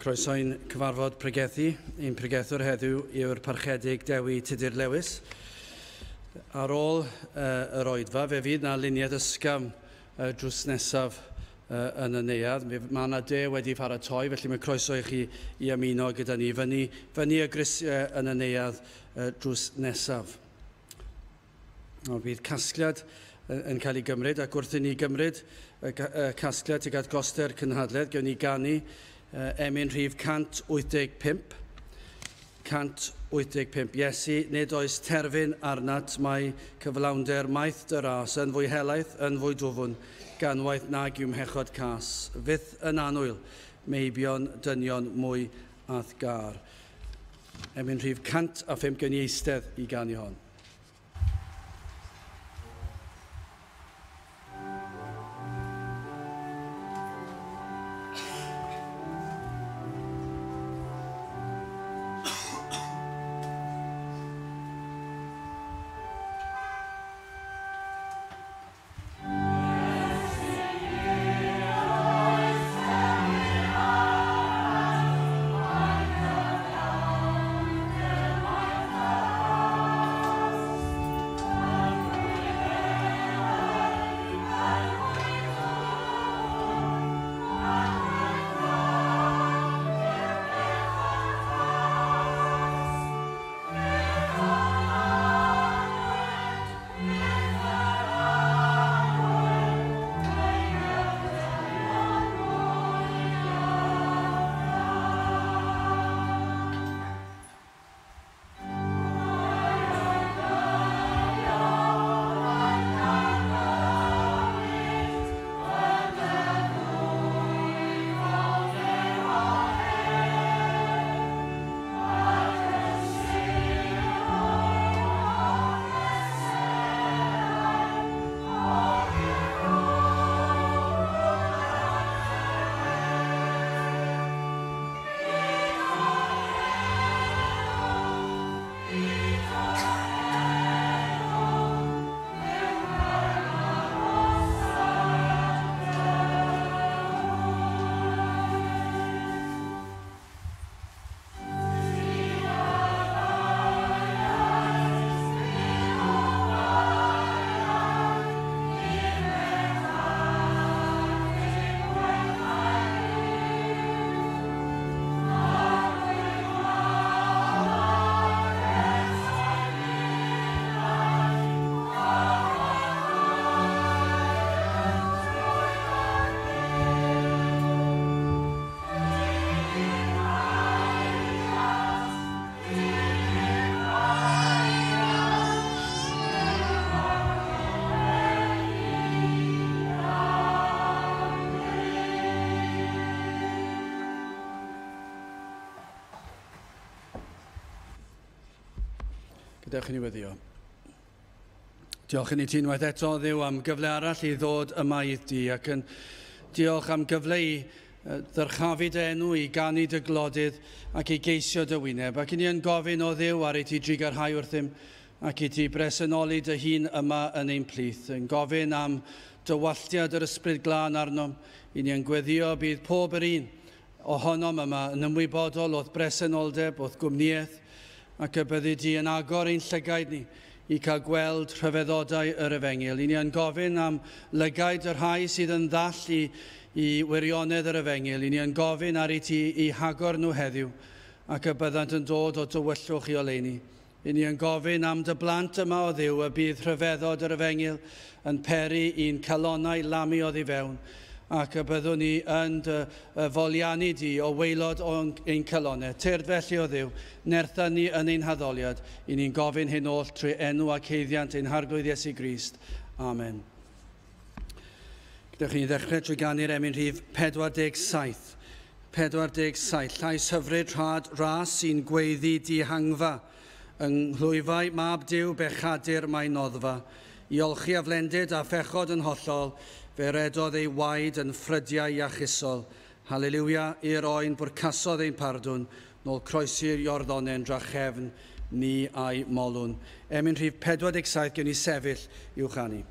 Croeso i'n cyfarfod pregethu. Ein pregethwr heddiw yw'r parchedig Dewi Tudur Lewis. Ar ôl yr oedfa, fe fydd na luniad ysgafn drws nesaf yn y neuadd. Mae yna de wedi pharatoi, felly mae croeso i chi i ymuno gyda ni fyny y grisiau yn y neuadd drws nesaf. Nawr bydd casgliad yn cael ei gymryd, ac wrth i ni gymryd y casgliad tuag at goster cynhadledd, gewn ni ganu emyn rhif 185. 185. Iesu, nid oes terfyn arnat, mae cyflawnder maith dy ras yn fwy helaeth, yn fwy dwfwn, ganwaith nag yw mhechod cas. Fyth yn annwyl, meibion dynion mwy a'th gar. Emyn rhif 105, gewn ni eistedd i ganu hon. Gadewch i ni weddio. Diolch i ni ti unwaith eto, Dduw, am gyfle arall i ddod yma i di, ac yn diolch am gyfle i ddyrchafu dy enw, i ganu dy glodydd ac i geisio dy wyneb. Ac i ni yn gofyn o Dduw ar i ti drugarhau wrthym ac i ti bresenoli dy hun yma yn ein plith. Yn gofyn am dywalltiad yr Ysbryd Glân arnom, i ni yn gweddio bydd pob yr un ohonom yma yn ymwybodol o'th bresenoldeb, o'th gwmnïaeth, ac y byddi di yn agor ein llygaid ni i cael gweld rhyfeddodau yr efengyl. I ni yn gofyn am lygaid y rhai sydd yn ddall i wirionedd yr efengyl. I ni yn gofyn ar i ti i hagor nhw heddiw ac y byddant yn dod o dywyllwch i oleuni. I ni yn gofyn am dy blant yma o Dduw y bydd rhyfeddod yr efengyl yn peri i'n calonnau lamu oddi fewn, ac y byddwn ni yn dy foliannu di o waelod o'n ein calonnau. Tyrd felly o Dduw, nertha ni yn ein haddoliad. I ni'n gofyn hyn oll trwy enw ac haeddiant ein Harglwydd Iesu Grist. Amen. Gadewch i ni ddechrau trwy ganu'r emyn rhif 47. 47. Llais hyfryd rhad ras sy'n gweiddi dihangfa. Yng nghlwyfau mab Duw bechadur mae noddfa. I olchi aflendid a phechod yn hollol, fe redodd ei waed yn ffrydiau iachusol. Haleliwia i'r oen bwrcasodd ein pardwn, nôl croesi'r Iorddonen drachefn ni a'i molwn. Emyn rhif 47, gewn ni sefyll i'w chanu.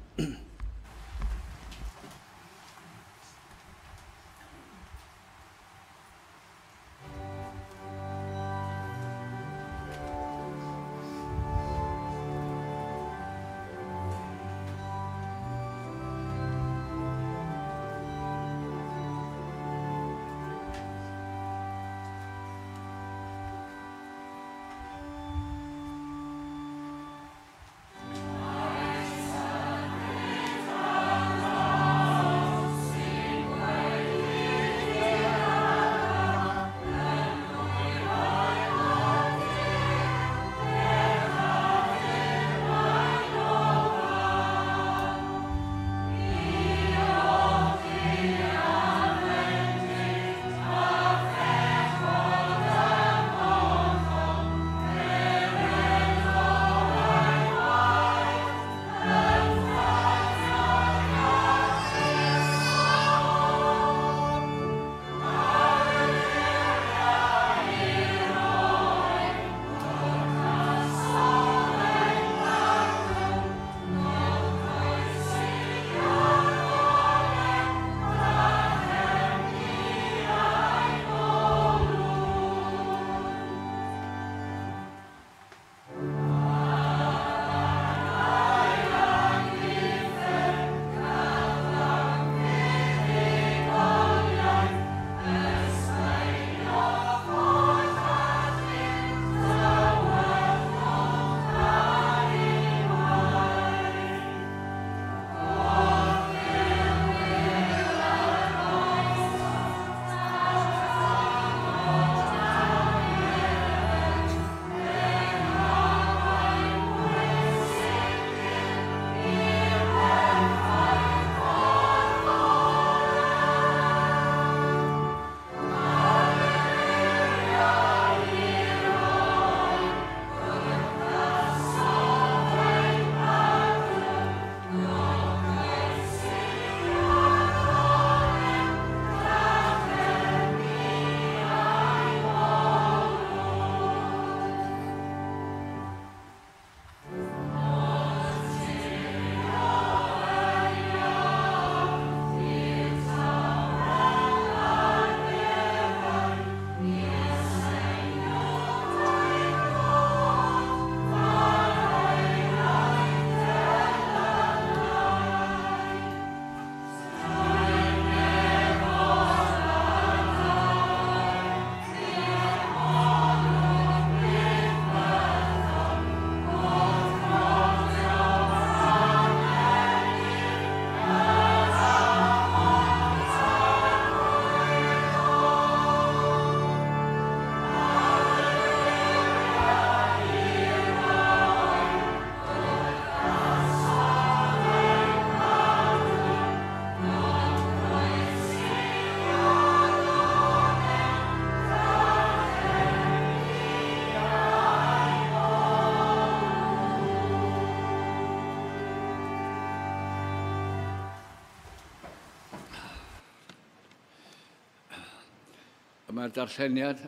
Y mae'r darlleniad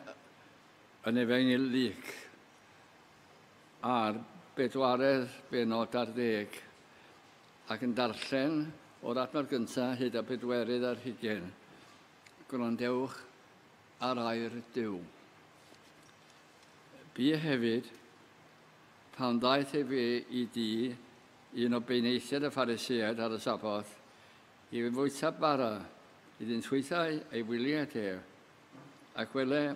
yn Efengyl Luc a'r 24 bennod ac yn darllen o'r adnod gyntaf hyd y 24. Gwrandewch ar air Duw. Bu hefyd, pan ddaeth efe i dŷ un o benaethiaid y Phariseaid ar y Saboth, i fwyta bara, iddynt hwythau ei wylied ef. Ac wele,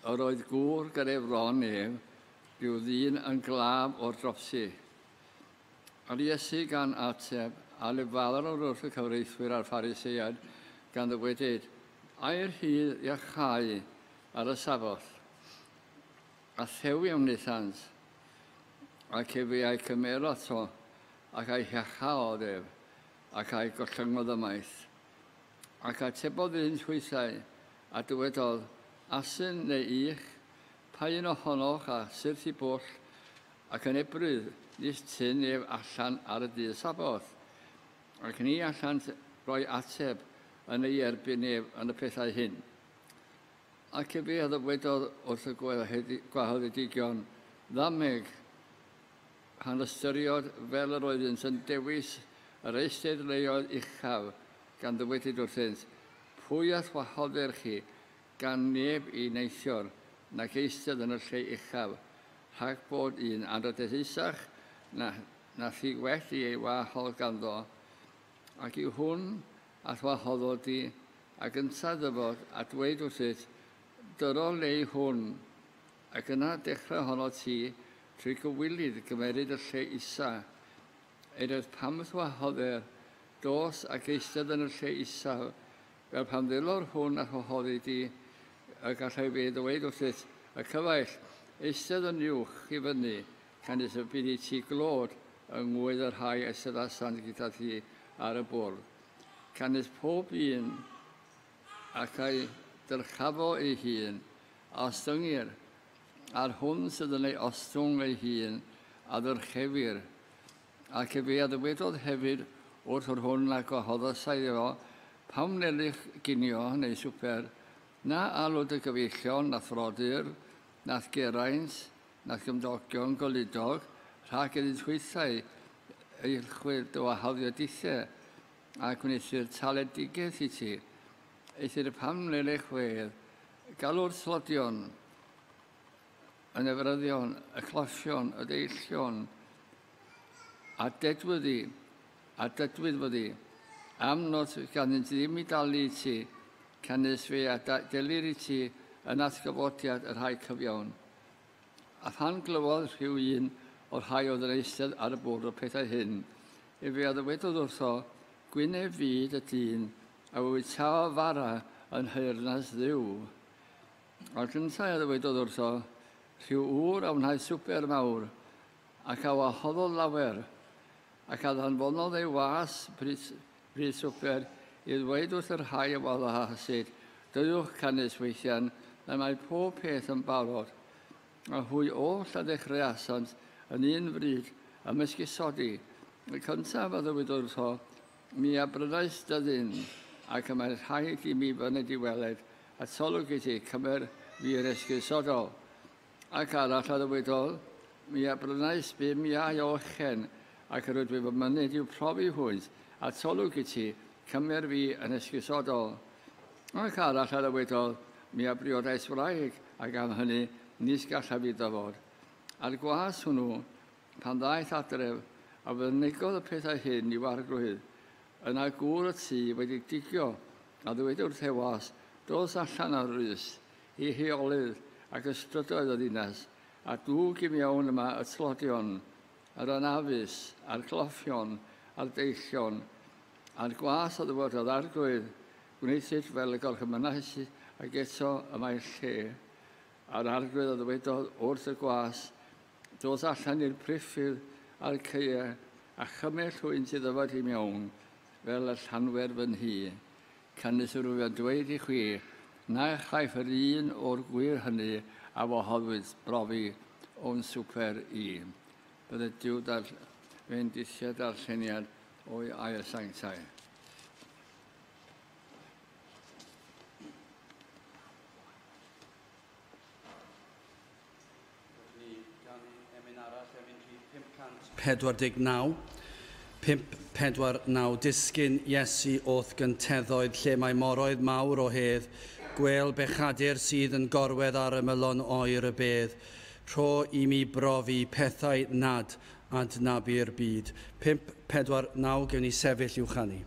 yr oedd gŵr gyda'i fron ef, rhyw ddyn yn glaf o'r dropsi. A'r Iesu gan ateb, a lefarodd wrth y cyfreithwyr a'r Phariseaid, gan ddywedyd, ai rhydd iachau ar y Saboth, a thewi a wnaethant, ac efe a'i cymerodd ato, ac a'i hiachaodd ef, ac a'i gollyngodd ymaith. Ac atebodd iddynt hwythau, a dywedodd, asyn neu ych, pa un ohonoch a syrth i bwll, ac yn ebrydd, nis tyn ef allan ar y dydd Saboth. Ac ni allant roi ateb yn ei erbyn ef yn y pethau hyn. Ac efe a ddywedodd wrth y gwahoddedigion, ddameg, pan ystyriodd fel yr oeddynt yn dewis yr eisteddleoedd uchaf, gan ddywedyd wrthynt, pwy a'th wahoddir chi gan neb i neithiwr nac eistedd yn y lle uchaf, rhag bod un anrhydeddusach na thi well i ei wahodd ganddo, ac i hwn a'th wahoddodd di, ac yntau ddyfod a dweud wrthyt, dyro le i hwn, ac yna dechrau honno ti, trwy gywilydd gymeryd y lle isa. Eroedd pam y'th wahoddir, dos ac eistedd yn y lle isaf, fel pan ddelo'r hwn a'th wahoddi di, y gallai fe ddweud wrthyt, y cyfaill, eistedd yn uwch i fyny, canys y bydd i ti glod yng ngwydd y rhai eisteddasant gyda thi ar y bwrdd. Canys pob un ac a'i dyrchafo ei hun, a ostyngir, a'r hwn sydd yn ei ostwng ei hun, a ddyrchefir. Ac efe a ddywedodd hefyd wrth yr hwn a gwahoddasai iddo, pam wnelich ginio neu swper, na alw dy gyfeillion, na frodyr, nath geraint, nath gymdogion goludog, rhag iddynt hwythau ei chwil dy wahoddiadaethau, a gwneuthur taledigaeth i ti. Eithr pam wnelich wedd, galw'r tlodion, y nefryddion, y cloffion, y deillion, a dedwyddi, a dedwydd fyddi, am not ganddynt ddim i dalu i ti, canys fe a delir i ti yn atgyfodiad y rhai cyfiawn. A phan glywodd rhyw un o'r rhai oedd yn eistedd ar y bwrdd o'r pethau hyn, efe a ddywedodd wrtho, gwyneb fyd y dyn a fwytao fara yn nheyrnas Dduw. A'r cyntaf a ddywedodd wrtho, rhyw ŵr a wnaeth swper mawr, ac a wahoddodd lawer, ac a ddanfonodd ei was bryd swper i ddweud wrth y rhai a wahoddasid, deuwch canys weithian, na mae pob peth yn barod. A hwy oll a ddechreuasant yn un fryd ymysg isodi. Y cyntaf a ddywedodd wrtho, mi a brynais dyddyn, ac y mae rhaid i mi fyned i weled, a tolwg i ti, cymer fi'r esgusodol. Ac arall a ddywedodd, mi a brynais 5 iau o ochen, ac yr ydw i fy myned i'w profi hwynt, a tolwg i ti, cymer fi yn esgusodol. Ac arall a ddywedodd, mi a briodais wraig, ac am hynny nis gallaf i ddyfod. A'r gwas hwnnw, pan ddaeth adref, a fynegodd y pethau hyn i'w arglwydd, yna gŵr y tŷ wedi digio, a ddweud wrth ei was, dos allan ar frys i heolydd ac ystrydoedd y ddinas, a dwg i mewn yma y tlodion, yr anafus, a'r cloffion, a'r deillion, a'r gwas a ddywedodd arglwydd, gwneithit fel y gorchymynais ac eto y mae lle. A'r arglwydd a ddywedodd wrth y gwas, dos allan i'r priffydd a'r caeau, a chymell hwynt i ddyfod i mewn, fel y llanwer fy nhŷ. Canys yr wyf yn dweud i chwi, na chaiff yr un o'r gwir hynny a wahoddwyd brofi o'n swper i. Bydde Duw fendithio darlleniad o'i air sanctaidd. 549. 549. Disgyn Iesu o'th gynteddoedd lle mae moroedd mawr o hedd, gwel bechadur sydd yn gorwedd ar ymylon oer y bedd. Rho i mi brofi pethau nad adnabu'r byd. 549, gewn ni sefyll i'w chanu.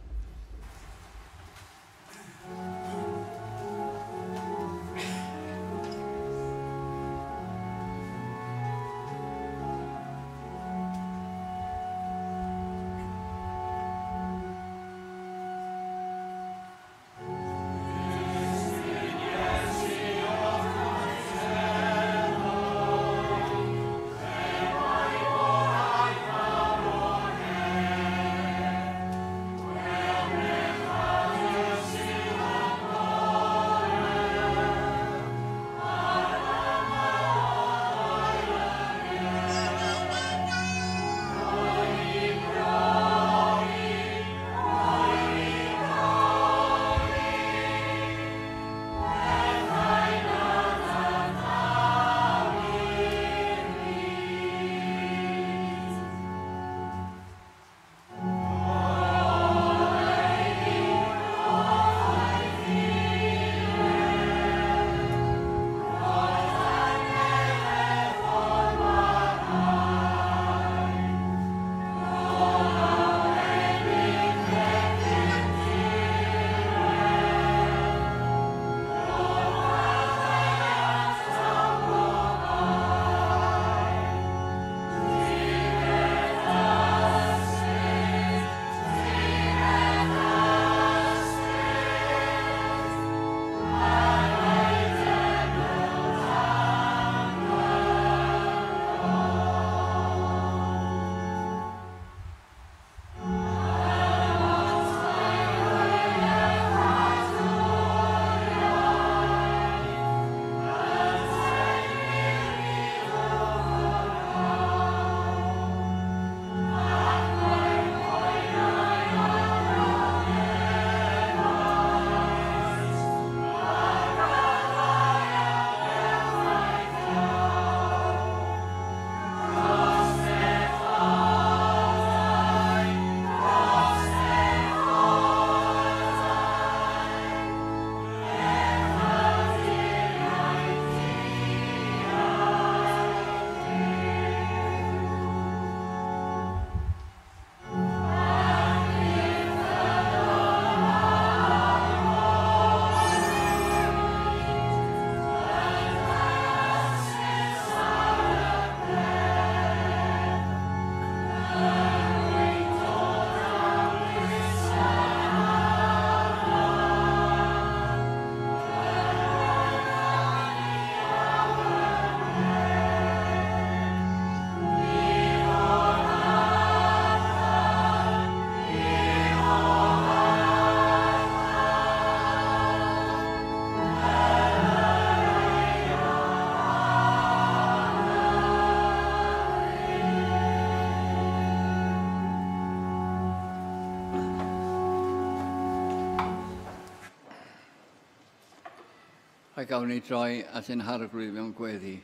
A gawn ni droi at ein harglwydd mewn gweddi.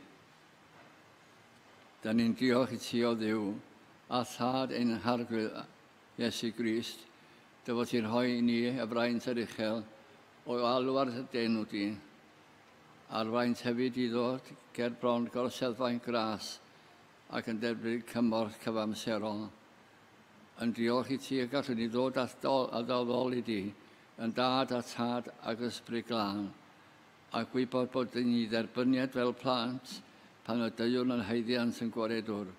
Da ni'n diolch i ti o Dduw a thad ein harglwydd Iesu Grist, dy fod ti'n rhoi i ni y fraint yr uchel o alw ar dy denw di, a'r fraint hefyd i ddod ger bron gorseddfaen gras ac yn derbyn cymorth cyfamserol. Yn diolch i ti y gallwn ni ddod at ddol i di, yn dad a tad ac ysbryd glân, a gwybod bod ni dderbyniad fel plant pan y deuwn yn haeddiant yn gwaredwr,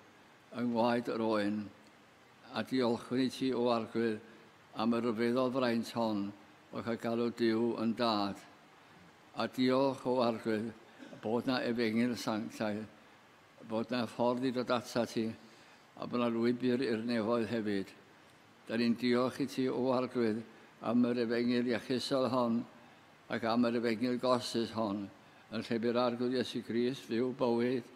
yng ngwaed yr oen, a diolchwn i ti o Arglwydd am y rhyfeddol fraint hon o cael galw Duw yn dad. A diolch o Arglwydd bod na efengyl sanctaidd, bod na ffordd i ddod atat ti, a bod na lwybr i'r nefoedd hefyd. Da ni'n diolch i ti o Arglwydd am yr efengyl iachusol hon ac am yr efengyl gosus hon, yn lle bu'r Arglwydd Iesu Grist fyw bywyd,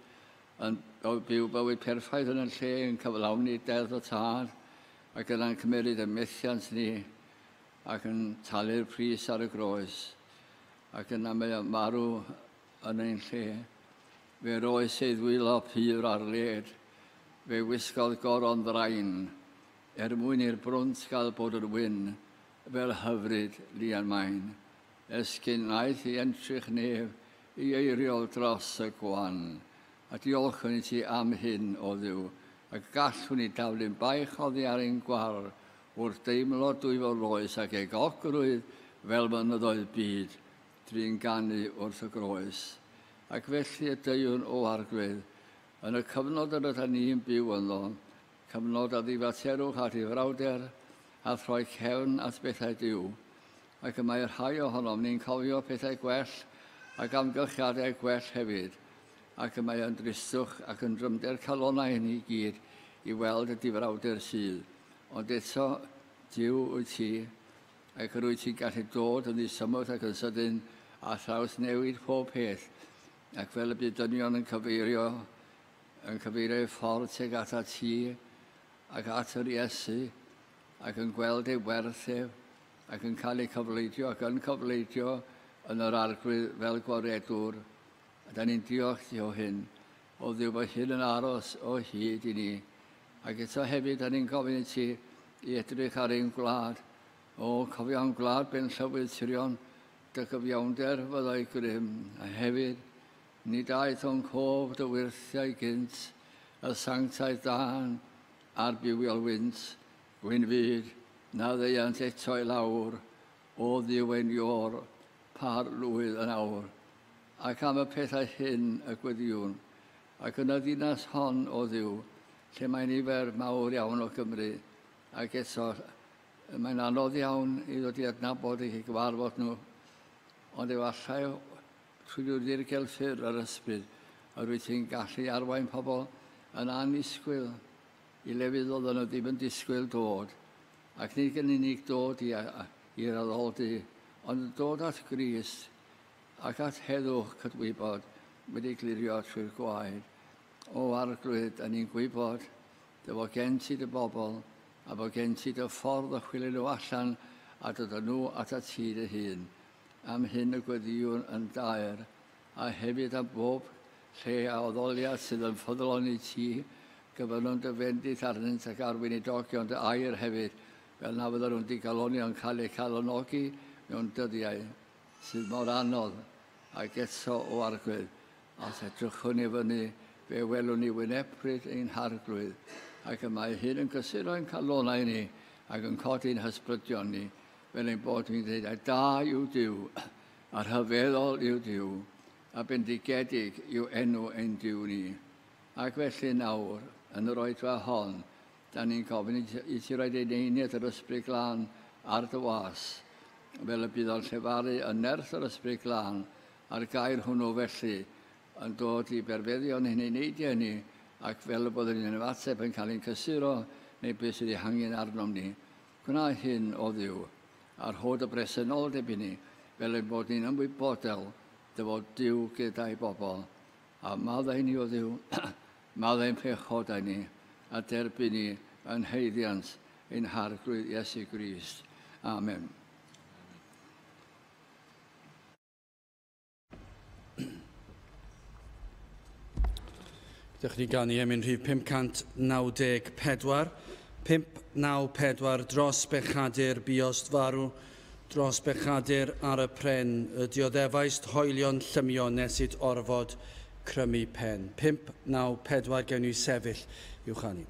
yn byw bywyd perffaith yn y lle, yn cyflawni deddf y Tad, ac yna'n cymeryd y methiant ni, ac yn talu'r pris ar y groes, ac yna mae marw yn ein lle. Fe roes ei ddwylo pur ar led, fe wisgodd goron ddrain, er mwyn i'r brwnt gael bod yn wyn, fel hyfryd lian main. Esgyn wnaeth i entrych nef i eiriol dros y gwan. A diolchwn i ti am hyn, o Dduw, a gallwn ni daflu'n baich oddi ar ein gwar wrth deimlo dwyfol oes ac egogrwydd fel mynyddoedd byd, drin ganu wrth y groes. Ac felly y deuwn o Arglwydd, yn y cyfnod yr ydyn ni'n byw ynddo, cyfnod a ddifaterwch a difrawder, a throi cefn at bethau Duw. Ac y mae rhai ohonom ni'n cofio pethau gwell ac amgylchiadau gwell hefyd, ac y mae yn dristwch ac yn drymder calonau ni gyd i weld y difrawder sydd. Ond eto, Duw wyt ti, ac yr wyt ti'n gallu dod yn ddisymwth ac yn sydyn a thrawsnewid pob peth, ac fel y bydd dynion yn cyfeirio ei ffordd tuag atat ti ac at yr Iesu, ac yn gweld ei werth ef, ac yn cael ei cyfleidio ac yn cyfleidio yn yr Arglwydd fel gwaredwr. A da ni'n diolch ti o hyn, o Dduw bod hyn yn aros o hyd i ni. Ac eto hefyd, da ni'n gofyn i ti i edrych ar ein gwlad. O, cofio am gwlad ben llywydd tirion, dy gyfiawnder fyddai grym. A hefyd, nid aeth o'n cof dy wyrthiau gynt, y sanctaidd dân a'r bywiol wynt, gwyn fyd, na ddeuant eto i lawr, o Dduw ein Iôr, par lwydd yn awr. Ac am y pethau hyn y gweddïwn, ac yn y ddinas hon o Dduw, lle mae nifer mawr iawn o Gymru, ac eto mae'n anodd iawn i ddod i adnabod eu cyfarfod nhw, ond efallai trwy ryw ddirgel ffyrdd yr ysbryd, yr wyt ti'n gallu arwain pobl yn annisgwyl i lefydd oedden nhw ddim yn disgwyl dod, ac nid yn unig dod i'r addoldy, ond dod at Grist ac at heddwch cydwybod wedi glirio trwy'r gwaed. O Arglwydd, da ni'n gwybod dy fod gen ti dy bobl, a bod gen ti dy ffordd o chwilio nhw allan a dod â nhw atat ti dy hun. Am hyn y gweddïwn yn daer, a hefyd am bob lle a addoliad sydd yn ffyddlon i ti, gyfynnwn dy fendith arnynt ac ar weinidogion dy air hefyd, fel na fyddan nhw'n digaloni ond cael eu calonogi mewn dyddiau sydd mor anodd, ac eto o Arglwydd, os edrychwn ni fyny, fe welwn ni wynebryd ein Harglwydd, ac y mae hyn yn cysuro ein calonau ni ac yn codi'n hysbrydion ni, fel ein bod ni'n dweud, a da yw Duw, a rhyfeddol yw Duw, a bendigedig yw enw ein Duw ni. Ac felly nawr, yn yr oedfa hon, da ni'n gofyn i ti roed ein einiad yr Ysbryd Glân ar dy was, fel y bydd o'n llefaru yn nerth yr Ysbryd Glân a'r gair hwnnw felly yn dod i berfeddion hyn ein neidiau ni, ac fel y byddwn ni'n ymateb yn cael ein cysuro neu beth sydd ei hangen arnom ni. Gwna hyn o Dduw, a'r rhod y bresenoldeb i ni, fel ein bod ni'n ymwybodol dy fod Duw gyda'i bobl. A maddau ni o Dduw, maddau ein pechodau ni, a derbyn ni yn haeddiant ein Harglwydd Iesu Grist. Amen. Dewch ni ganu emyn rhif 594. 594 dros bechadur buost farw, dros bechadur ar y pren, y dioddefaist hoelion llymio nes it orfod crymu pen. 594 gewn ni sefyll i'w chanu.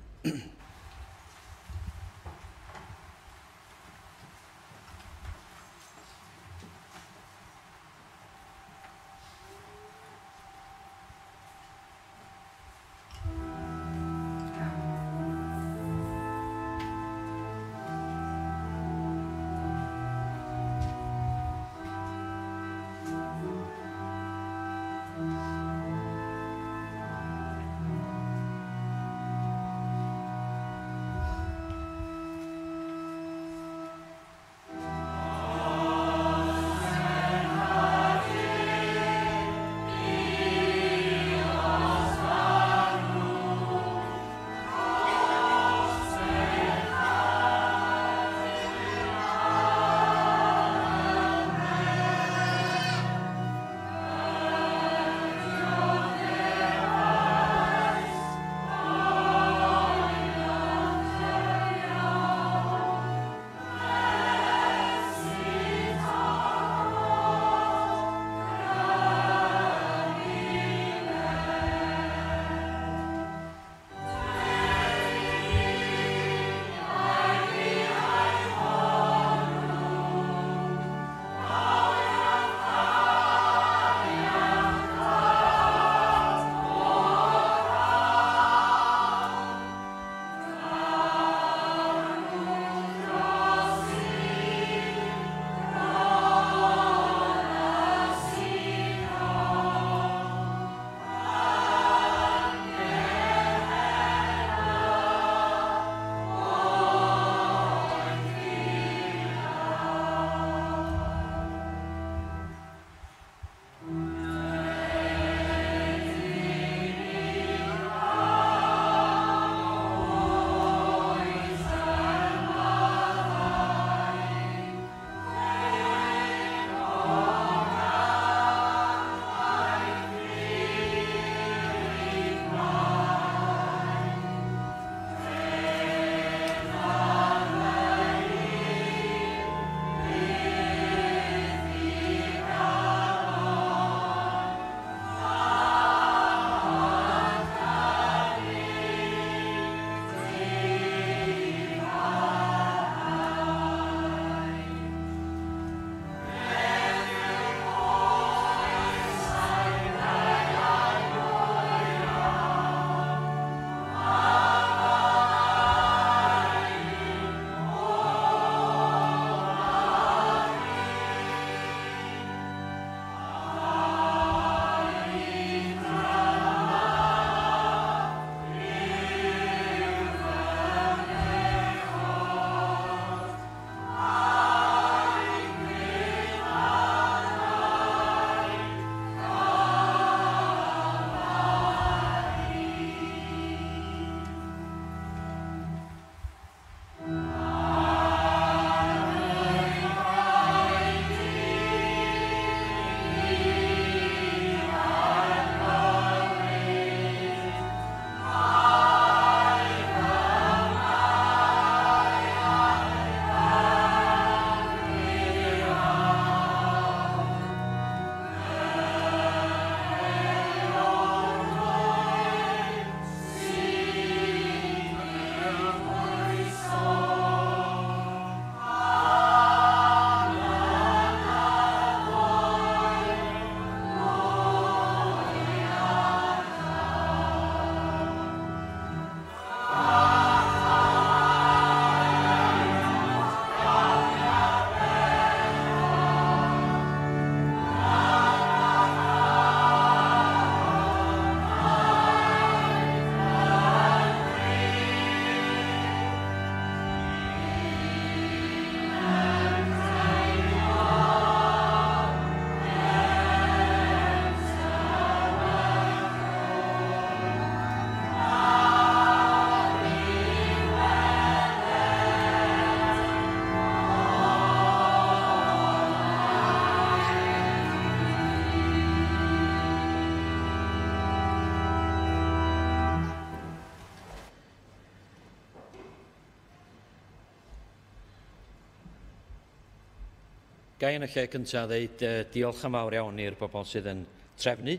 Gai yn y lle cyntaf ddeud diolch yn fawr iawn i'r bobl sydd yn trefnu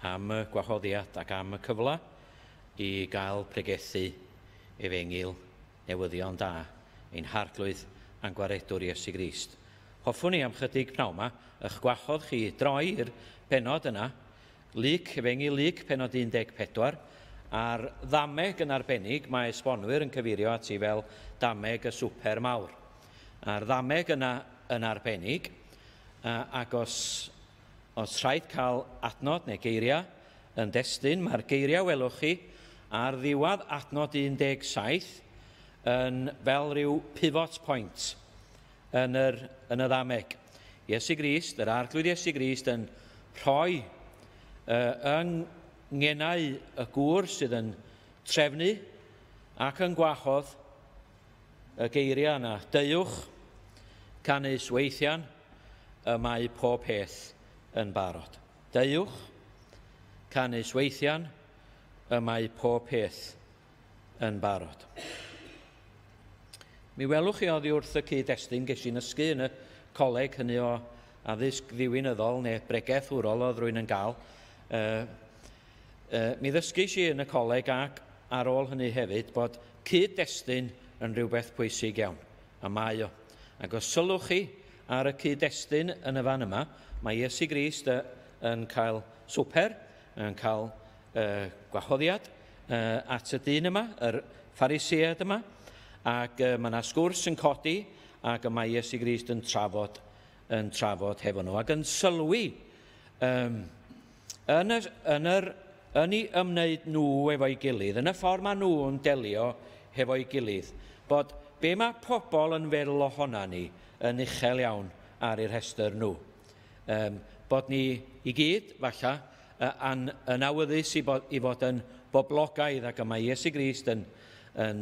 am y gwahoddiad ac am y cyfle i gael pregethu efengyl newyddion da ein harglwydd a'n gwaredwr Iesu Grist. Hoffwn i am chydig pnawn 'ma eich gwahodd chi droi i'r bennod yna, Luc, efengyl Luc, pennod 14, a'r ddameg yn arbennig mae esbonwyr yn cyfeirio ati fel dameg y swper mawr. A'r ddameg yna yn arbennig, ac os rhaid cael adnod neu geiriau yn destun, mae'r geiriau welwch chi ar ddiwedd adnod 17 yn fel rhyw pivot point yn y ddameg. Iesu Grist, yr Arglwydd Iesu Grist yn rhoi yng ngenau y gŵr sydd yn trefnu ac yn gwahodd y geiriau yna. Deuwch, canys weithian, y mae pob peth yn barod. Deuwch, canys weithian, y mae pob peth yn barod. Mi welwch chi oddi wrth y cyd-destun ges i'n nysgu yn y coleg hynny o addysg ddiwinyddol neu bregeth wrol oedd rhywun yn gael. Mi ddysgais i yn y coleg ac ar ôl hynny hefyd bod cyd-destun yn rhywbeth pwysig iawn, a mae o. Ac os sylwch chi ar y cyd-destun yn y fan yma, mae Iesu Grist yn cael swper, yn cael gwahoddiad at y dyn yma, yr Pharisead yma, ac mae yna sgwrs yn codi, ac y mae Iesu Grist yn trafod hefo nhw, ac yn sylwi yn ei ymwneud nhw efo'i gilydd, yn y ffordd maen nhw'n delio hefo'i gilydd, bod be mae pobl yn feddwl ohona ni yn uchel iawn ar eu rhestr nhw. Bod ni i gyd, falle, yn awyddus i fod yn boblogaidd, ac y mae Iesu Grist yn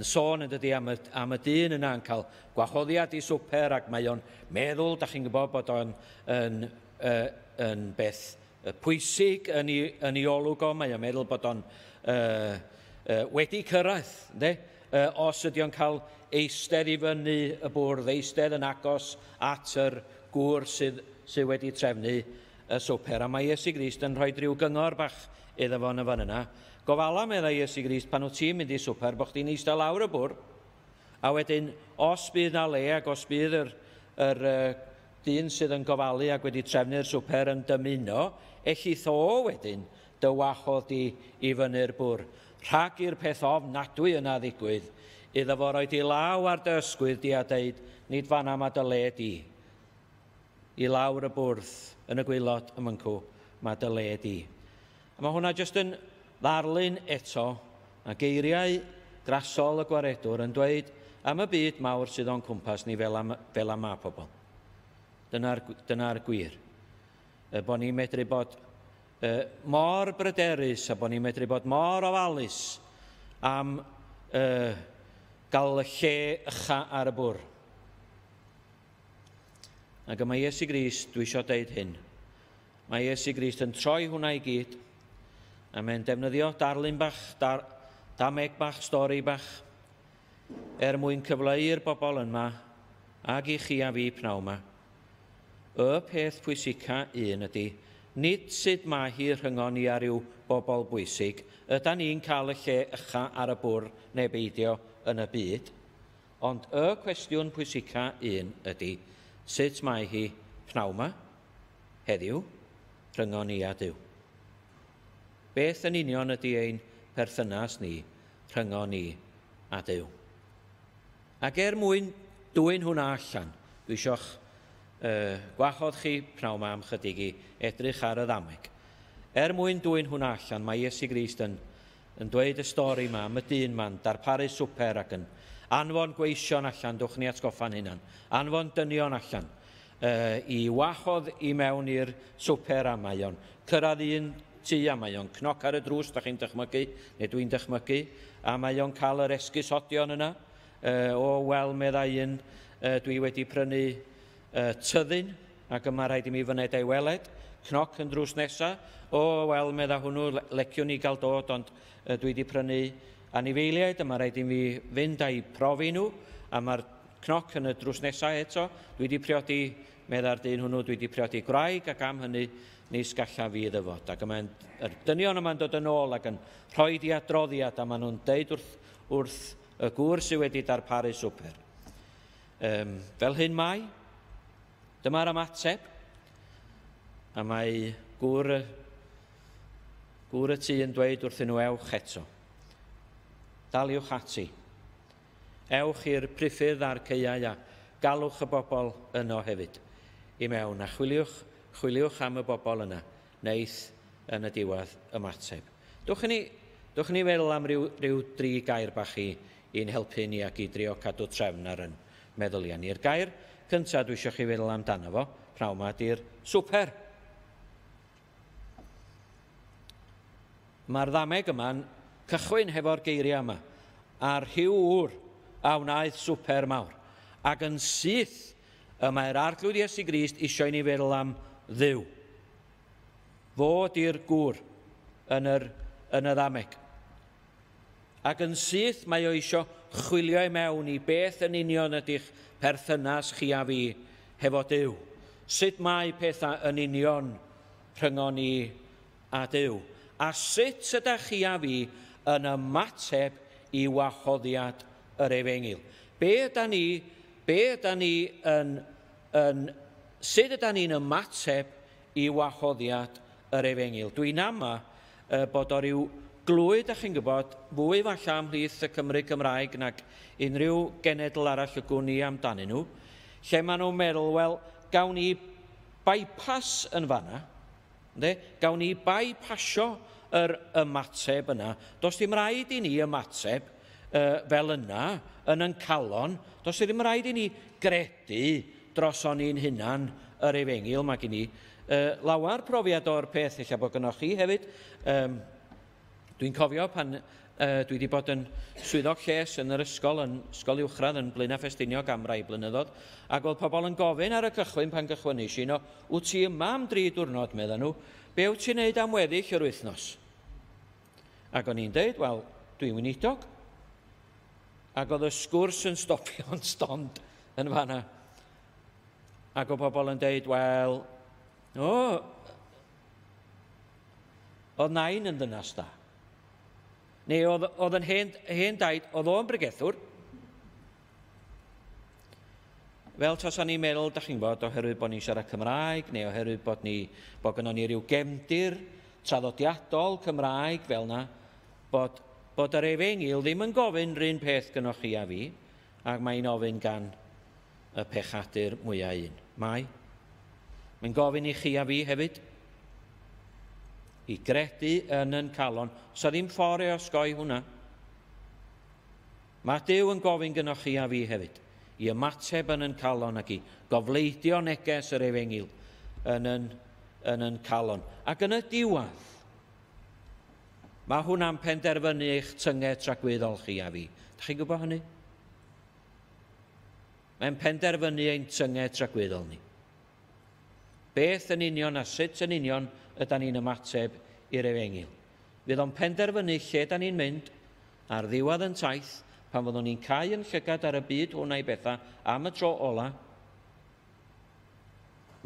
sôn yn dydi am y dyn yna yn cael gwahoddiad i swper, ac mae o'n meddwl, da chi'n gwybod, bod o'n yn beth pwysig yn ei olwg o, mae o'n meddwl bod o'n wedi cyrraedd, ynddi? Os ydy o'n cael eistedd i fyny y bwrdd, eistedd yn agos at yr gŵr sydd wedi trefnu y swper. A mae Iesu Grist yn rhoi rhyw gyngor bach iddo fo yn y fan yna. Gofala, meddai Iesu Grist, pan wyt ti'n mynd i swper, bod chdi'n eistedd lawr y bwrdd, a wedyn, os bydd na le ac os bydd yr dyn sydd yn gofalu ac wedi trefnu'r swper yn dymuno, ellith o wedyn dy wahodd di i fyny'r bwrdd. Rhag i'r peth ofnadwy yna ddigwydd, iddo fo roed i law ar dy ysgwydd di a deud, nid fan'na ma dy le di. I lawr y bwrdd yn y gwaelod ym myncw, mae dy le di. A mae hwnna jyst yn ddarlun eto, a geiriau grasol y gwaredwr yn dweud am y byd mawr sydd o'n cwmpas ni fel am ma pobl. Dyna'r gwir. Bod ni'n medru bod mor bryderus a bod ni'n medru bod mor ofalus am gael y lle ycha ar y bwrdd. Ac y mae Iesu Grist, dwi eisiau deud hyn, mae Iesu Grist yn troi hwnna i gyd, a mae'n defnyddio darlun bach, dameg bach, stori bach, er mwyn cyfleu i'r bobl yma, ac i chi a fi pnawn yma. Y peth pwysica un ydy, nid sut mae hi rhyngon ni a ryw bobl bwysig, ydan ni'n cael y lle ycha ar y bwrdd neu beidio yn y byd, ond y cwestiwn pwysica un ydy, sut mae hi pnawn yma, heddiw, rhyngon ni a Duw. Beth yn union ydy ein perthynas ni, rhyngon ni a Duw. Ac er mwyn dwyn hwnna allan, dwi eisiau'ch gwahodd chi pnawn yma am chydig i edrych ar y ddameg. Er mwyn dwyn hwnna allan, mae Iesu Grist yn dweud y stori yma am y dyn ma'n darparu swper ac yn anfon gweision allan, dwch ni atgoffa'n hunan, anfon dynion allan, i wahodd i mewn i'r swper a mae o'n cyrraedd un tŷ a mae o'n cnoc ar y drws, da chi'n dychmygu, neu dwi'n dychmygu, a mae o'n cael yr esgusodion yna. O, wel, meddai un, dwi wedi prynu tyddyn, ac yma rhaid i mi fyned ei weled, cnoc yn drws nesa. O, wel, medda hwnnw, leciwn i gael dod, ond dwi wedi prynu anifeiliaid, yma rhaid i mi fynd a'i profi nhw, a mae'r cnoc yn y drws nesa eto. Dwi wedi priodi medda'r dyn hwnnw, dwi wedi priodi gwraig ac am hynny nis gallaf fi ddyfod. Ac mae'n, yr dynion yma'n dod yn ôl ac yn rhoi di adroddiad a maen nhw'n deud wrth y gŵr sydd wedi darparu swper. Fel hyn mae, dyma'r ymateb, a mae gŵr y tŷ yn dweud wrthyn nhw, ewch eto. Daliwch ati. Ewch i'r priffyrdd a'r caeau a galwch y bobl yno hefyd i mewn a chwiliwch am y bobl yna, neith yn y diwedd ymateb. Dwch ni feddwl am ryw dri gair bach i'n helpu ni ac i drio cadw trefn ar yn meddyliau ni'r gair cyntaf dwi eisiau chi feddwl amdano fo, pnawn 'ma, di'r swper. Mae'r ddameg yma'n cychwyn hefo'r geiriau yma, a'r rhyw ŵr a wnaeth swper mawr. Ac yn syth y mae'r Arglwydd Iesu Grist eisiau ni feddwl am Dduw. Fo di'r gŵr yn y ddameg. Ac yn syth mae o eisiau chwilio i mewn i beth yn union ydych perthynas chi a fi hefo Duw. Sut mae pethau yn union rhyngon ni a Duw. A sut ydych chi a fi yn ymateb i wahoddiad yr efengyl. Sut ydan ni'n ymateb i wahoddiad yr efengyl? Dwi'n ama bod o ryw glwyd, ydych chi'n gwybod, fwy falle ymhlith y Cymry Cymraeg nag unrhyw genedl arall y gwn i amdanyn nhw, lle maen nhw'n meddwl, wel, gawn ni bypass yn fanna, yndê? Gawn ni bypassio yr ymateb yna. Does dim rhaid i ni ymateb fel yna, yn calon. Does dim rhaid i ni gredu droson ni'n hunan yr efengyl. Mae gen i lawer profiad o'r peth, ella bod gynnwch chi hefyd. Dwi'n cofio pan dwi wedi bod yn swyddog lles yn yr ysgol, yn ysgol uwchradd yn Blaenau Ffestiniog am rai blynyddoedd, ac oedd pobl yn gofyn ar y cychwyn pan gychwynais i, no, wyt ti yma am 3 diwrnod, medden nhw, be wyt ti'n neud am weddill yr wythnos? Ac o'n i'n deud, wel, dwi'n weinidog. Ac oedd y sgwrs yn stopio'n stond yn fanna. Ac oedd pobl yn deud, wel, oedd nain yn ddynas da. Neu oedd yn hen daid, oedd o'n bregethwr. Fel tasan ni'n meddwl, da chi'n gwybod, oherwydd bod ni'n siarad Cymraeg, neu oherwydd bod gynnon ni ryw gefndir traddodiadol Cymraeg fel yna, bod yr efengyl ddim yn gofyn rhywun peth gynnoch chi a fi, ac mae'n ofyn gan y pechadur mwyaf un. Mae'n gofyn i chi a fi hefyd, i gredu yn calon. Sa ddim ffordd i osgoi hwnna. Mae Duw yn gofyn gynnoch chi a fi hefyd, i ymateb yn calon ac i gofleidio neges yr efengyl yn calon. Ac yn y diwedd, mae hwnna'n penderfynu eich tynged tragwyddol chi a fi. Dach chi'n gwybod hynny? Mae'n penderfynu ein tynged tragwyddol ni. Beth yn union a sut yn union ydan ni'n ymateb i'r efengyl. Fydd o'n penderfynu lle dan ni'n mynd ar ddiwedd yn taith, pan fyddwn ni'n cau yn llygad ar y byd hwnna i bethau am y tro ola.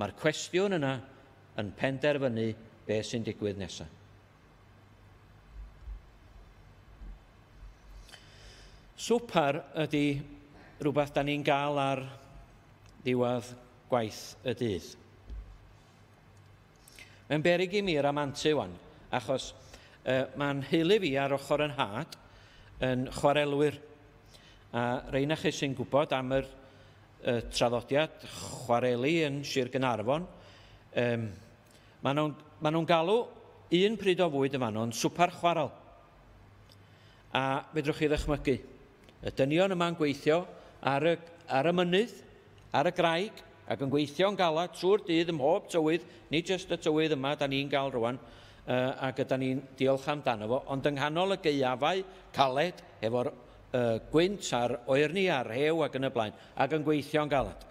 Mae'r cwestiwn yna yn penderfynu beth sy'n digwydd nesaf. Swper ydy rhywbeth da ni'n gael ar ddiwedd gwaith y dydd. Mae'n beryg i mi ramantu wan, achos mae'n heulu fi ar ochr yn nhad yn chwarelwyr. A rei na chi sy'n gwybod am yr traddodiad chwareli yn Sir Gaernarfon, maen nhw'n galw un pryd o fwyd yn fanno yn swper chwarel. A fedrwch chi ddychmygu, y dynion yma'n gweithio ar y mynydd, ar y graig, ac yn gweithio'n galad trwy'r dydd ym mhob tywydd, nid jyst y tywydd yma da ni'n gael rwan, ac yda ni'n diolch amdano fo, ond yng nghanol y gaeafau caled, efo'r gwynt a'r oerni a'r rhew ac yn y blaen, ac yn gweithio'n galad.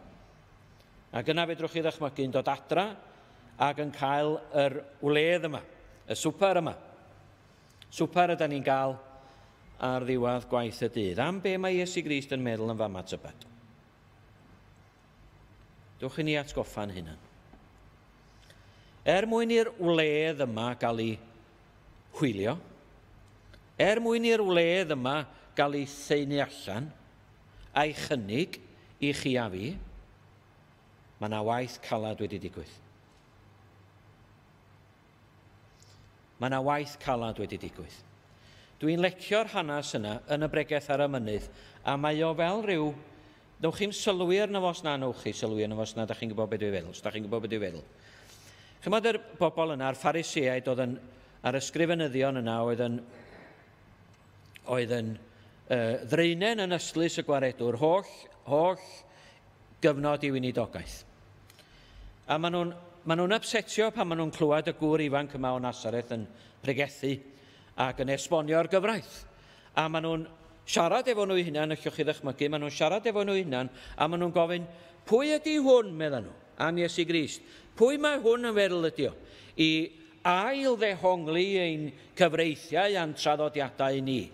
Ac yna fedrwch chi ddychmygu yn dod adra ac yn cael yr wledd yma, y swper yma. Swper yda ni'n gael ar ddiwedd gwaith y dydd. Am be mae Iesu Grist yn meddwl yn fama tybed? Dwch i ni atgoffa'n hunan. Er mwyn i'r wledd yma gael ei hwylio, er mwyn i'r wledd yma gael ei thaenu allan a'i chynnig i chi a fi, mae yna waith calad wedi digwydd. Mae yna waith calad wedi digwydd. Dwi'n lecio'r hanes yna yn y bregeth ar y mynydd, a mae o fel rhyw... Newch chi'm sylwi arno fo os na newch chi sylwi arno fo os na da chi'n gwybod beth dwi'n feddwl, os da chi'n gwybod beth dwi'n feddwl. Chymod yr bobl yna, a'r Phariseaid oedd yn, a'r ysgrifenyddion yna oedd yn, oedd yn ddraenen yn ystlys y gwaredwr, holl, holl gyfnod i weinidogaeth. A maen nhw'n ma nhw upsetio pan maen nhw'n clywed y gŵr ifanc yma o Nazareth yn pregethu ac yn esbonio'r gyfraith. A maen nhw'n siarad efo nhw hunan, allwch chi ddychmygu, maen nhw'n siarad efo nhw hunan, a maen nhw'n gofyn, pwy ydy hwn, medda nhw, am Iesu Grist? Pwy mae hwn yn feddwl ydy o? I ail ddehongli ein cyfreithiau a'n traddodiadau ni.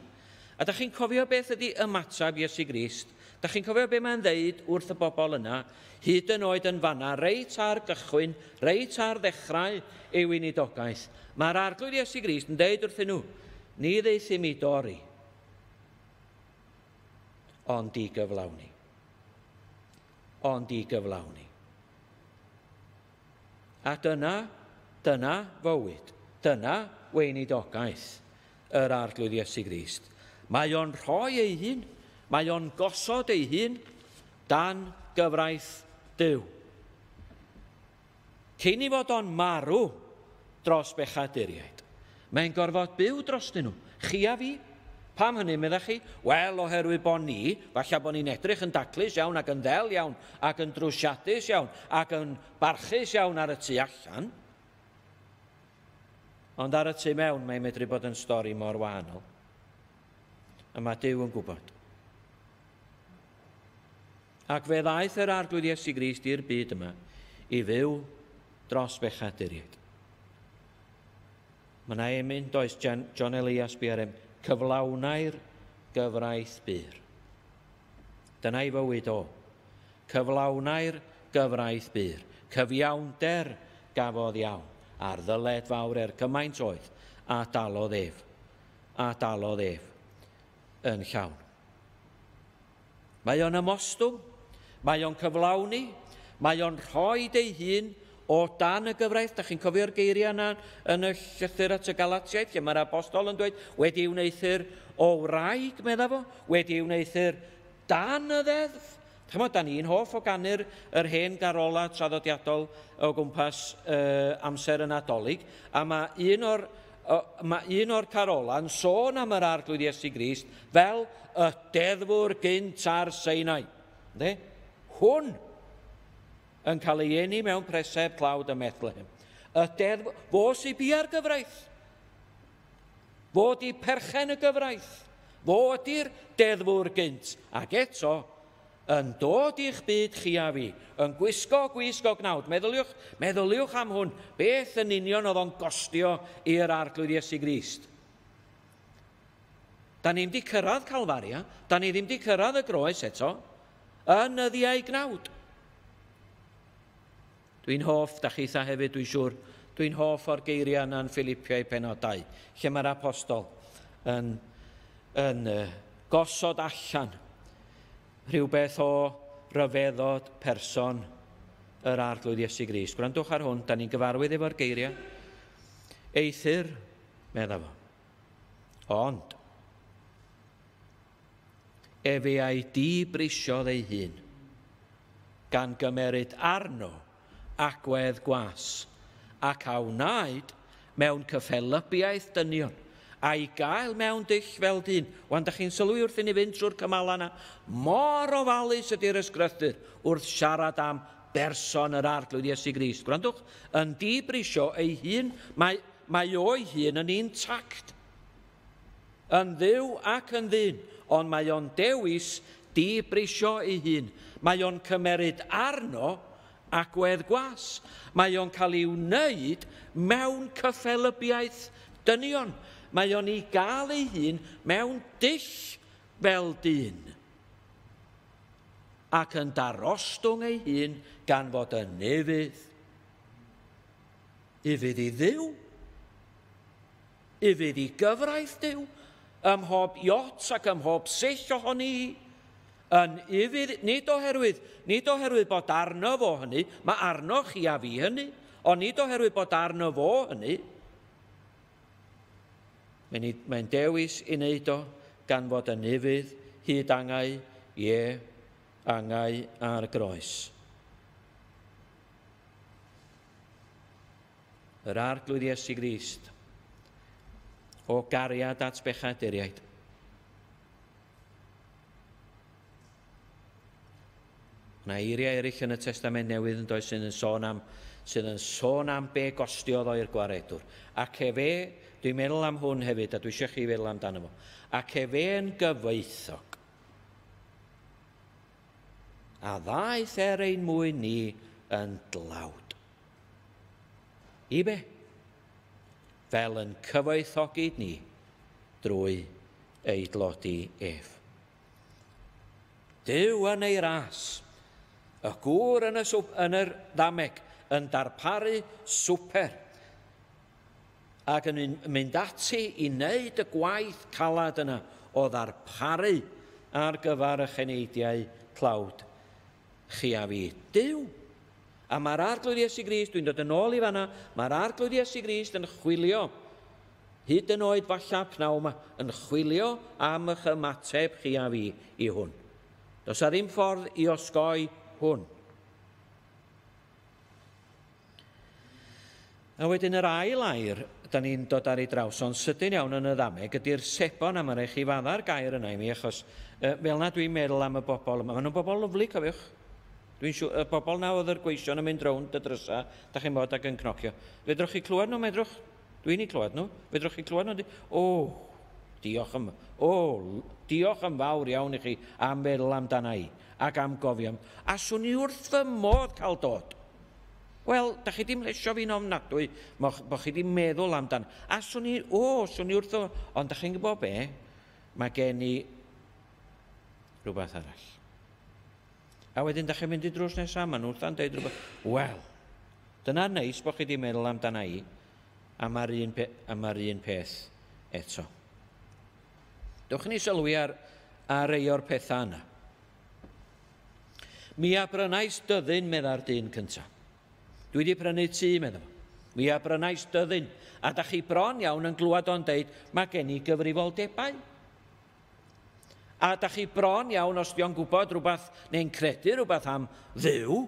A da chi'n cofio beth ydy ymateb Iesu Grist? Da chi'n cofio beth mae'n ddeud wrth y bobl yna, hyd yn oed yn fanna, reit ar gychwyn, reit ar ddechrau ei weinidogaeth. Mae'r Arglwydd Iesu Grist yn deud wrthyn nhw, ni ddeithum i dorri, ond i gyflawni. Ond i gyflawni. A dyna, dyna fywyd, dyna weinidogaeth yr Arglwydd Iesu Grist. Mae o'n rhoi ei hun, mae o'n gosod ei hun dan gyfraith Duw. Cyn i fod o'n marw dros bechaduriaid, mae'n gorfod byw drostyn nhw. Chi a fi. Pam hynny, meddach chi? Wel, oherwydd bod ni, falle bod ni'n edrych yn daclus iawn ac yn ddel iawn ac yn drwsiadus iawn ac yn barchus iawn ar y tu allan. Ond ar y tu mewn, mae'n medru bod yn stori mor wahanol. A mae Duw yn gwybod. Ac fe ddaeth yr Arglwydd Iesu Grist i'r byd yma i fyw dros bechaduriaid. Mae yna emyn, does, John Elias BRM, cyflawnau'r gyfraith bur. Dyna ei fywyd o. Cyflawnau'r gyfraith bur. Cyfiawnder gafodd iawn, a'r ddyled fawr cymaint oedd, a dalodd ef. A dalodd ef yn llawn. Mae o'n ymostwng, mae o'n cyflawni, mae o'n rhoi ei hun o dan y gyfraith. Da chi'n cofio'r geiriau yna yn y llythyr at y Galatiaid, lle mae'r apostol yn dweud, wedi wneuthur o wraig, medda fo, wedi wneuthur dan y ddeddf. Chymod, da ni'n hoff o ganu'r yr hen garola traddodiadol o gwmpas amser y Nadolig, a mae un o'r carola yn sôn am yr Arglwydd Iesu Grist fel y deddfwr gynt ar Sinai. Ynddi? Hwn yn cael ei eni mewn preseb tlawd ym Methlehem. Y deddf, fo sy'n bia'r gyfraith. Fo di perchen y gyfraith. Fo ydy'r deddfwr gynt. Ac eto, yn dod i'ch byd chi a fi, yn gwisgo gwisg o gnawd. Meddyliwch, meddyliwch am hwn. Beth yn union oedd o'n gostio i'r Arglwydd Iesu Grist? Da ni'm di cyrraedd Calfaria, da ni ddim di cyrraedd y groes eto, yn nyddiau gnawd. Dwi'n hoff, da chi eitha hefyd, dwi'n siŵr, dwi'n hoff o'r geiriau yna yn Philippiau pennod 2, lle mae'r apostol yn gosod allan rhywbeth o ryfeddod person yr Arglwydd Iesu Grist. Gwrandwch ar hwn, da ni'n gyfarwydd efo'r geiriau. Eithr, medda fo, ond efe a'i dibrisiodd ei hun, gan gymeryd arno agwedd gwas, ac a wnaed mewn cyffelybiaeth dynion, a'i gael mewn dull fel dyn. Wan, da chi'n sylwi wrth i ni fynd trwy'r cymala yna, mor ofalus ydy'r ysgrythur wrth siarad am berson yr Arglwydd Iesu Grist. Gwrandwch, yn dibrisio ei hun, mae o'i hun yn intact, yn ddiw ac yn ddyn, ond mae o'n dewis dibrisio ei hun. Mae o'n cymeryd arno agwedd gwas. Mae o'n cael ei wneud mewn cyffelybiaeth dynion. Mae o'n ei gael ei hun mewn dull fel dyn. ac yn darostwng ei hun gan fod yn ufudd. Ufudd i Dduw, ufudd i gyfraith Duw, ym mhob iot ac ym mhob sill ohoni hi, yn ufudd, nid oherwydd bod arno fo hynny, mae arno chi a fi hynny, ond nid oherwydd bod arno fo hynny, mae'n dewis i wneud o gan fod yn ufudd hyd angau, ie, angau ar groes. Yr Arglwydd Iesu Grist, o gariad at bechaduriaid. Yna eiriau eraill yn y Testament Newydd yn does sydd yn sôn am be gostiodd o i'r gwaredwr. Ac efe, dwi'n meddwl am hwn hefyd, a dwi eisiau chi feddwl amdano fo, ac efe yn gyfoethog, a ddaeth er ein mwyn ni yn dlawd. I be? Fel yn cyfoethogi ni drwy ei dlodi ef. Duw yn ei ras, y gŵr yn yr ddameg yn darparu swper ac yn mynd ati i wneud y gwaith calad yna o ddarparu ar gyfer y cheneidiau tlawd chi a fi. Duw! A mae'r Arglwydd Iesu Grist, dwi'n dod yn ôl i fanna, mae'r Arglwydd Iesu Grist yn chwilio, hyd yn oed falla pnawn yma, yn chwilio am eich ymateb chi a fi i hwn. Does 'na ddim ffordd i osgoi hwn. A wedyn yr ail air, da ni'n dod ar ei draws, ond sydyn iawn yn y ddameg, ydy'r sebon, a mae'n rhaid chi fadda'r gair yna i mi, achos fel na dwi'n meddwl am y bobl yma. Maen nhw'n bobl lyfli, cofiwch. Dwi'n siŵr, y bobl na oedd yr gweision yn mynd rownd y drysa, da chi'n bod ac yn cnocio. Fedrwch chi clywed nhw, medrwch? Dwi'n ei clywed nhw. Fedrwch chi clywed nhw? O, diolch yn, diolch yn fawr iawn i chi am feddwl amdana i ac am gofio. A swn i wrth fy modd cael dod. Wel, da chi ddim lesio fi'n ofnadwy, bod chi ddim meddwl amdan. A swn i, swn i wrth, ond da chi'n gwybod be? Mae gen i rhywbeth arall. A wedyn da chi'n mynd i drws nesaf, maen nhw wrtha'n deud rhywbeth. Wel, dyna neis bod chi wedi meddwl amdana i, a mae'r un peth eto. Dewch ni sylwi ar rei o'r pethau yna. Mi a brynais dyddyn, medda'r dyn cyntaf. Dwi wedi prynu tŷ, medda fo. Mi a brynais dyddyn. A da chi bron iawn yn glwad o'n deud, mae gen i gyfrifoldebau. A da chi bron iawn, os dio'n gwybod rhywbeth, neu'n credu rhywbeth am Dduw,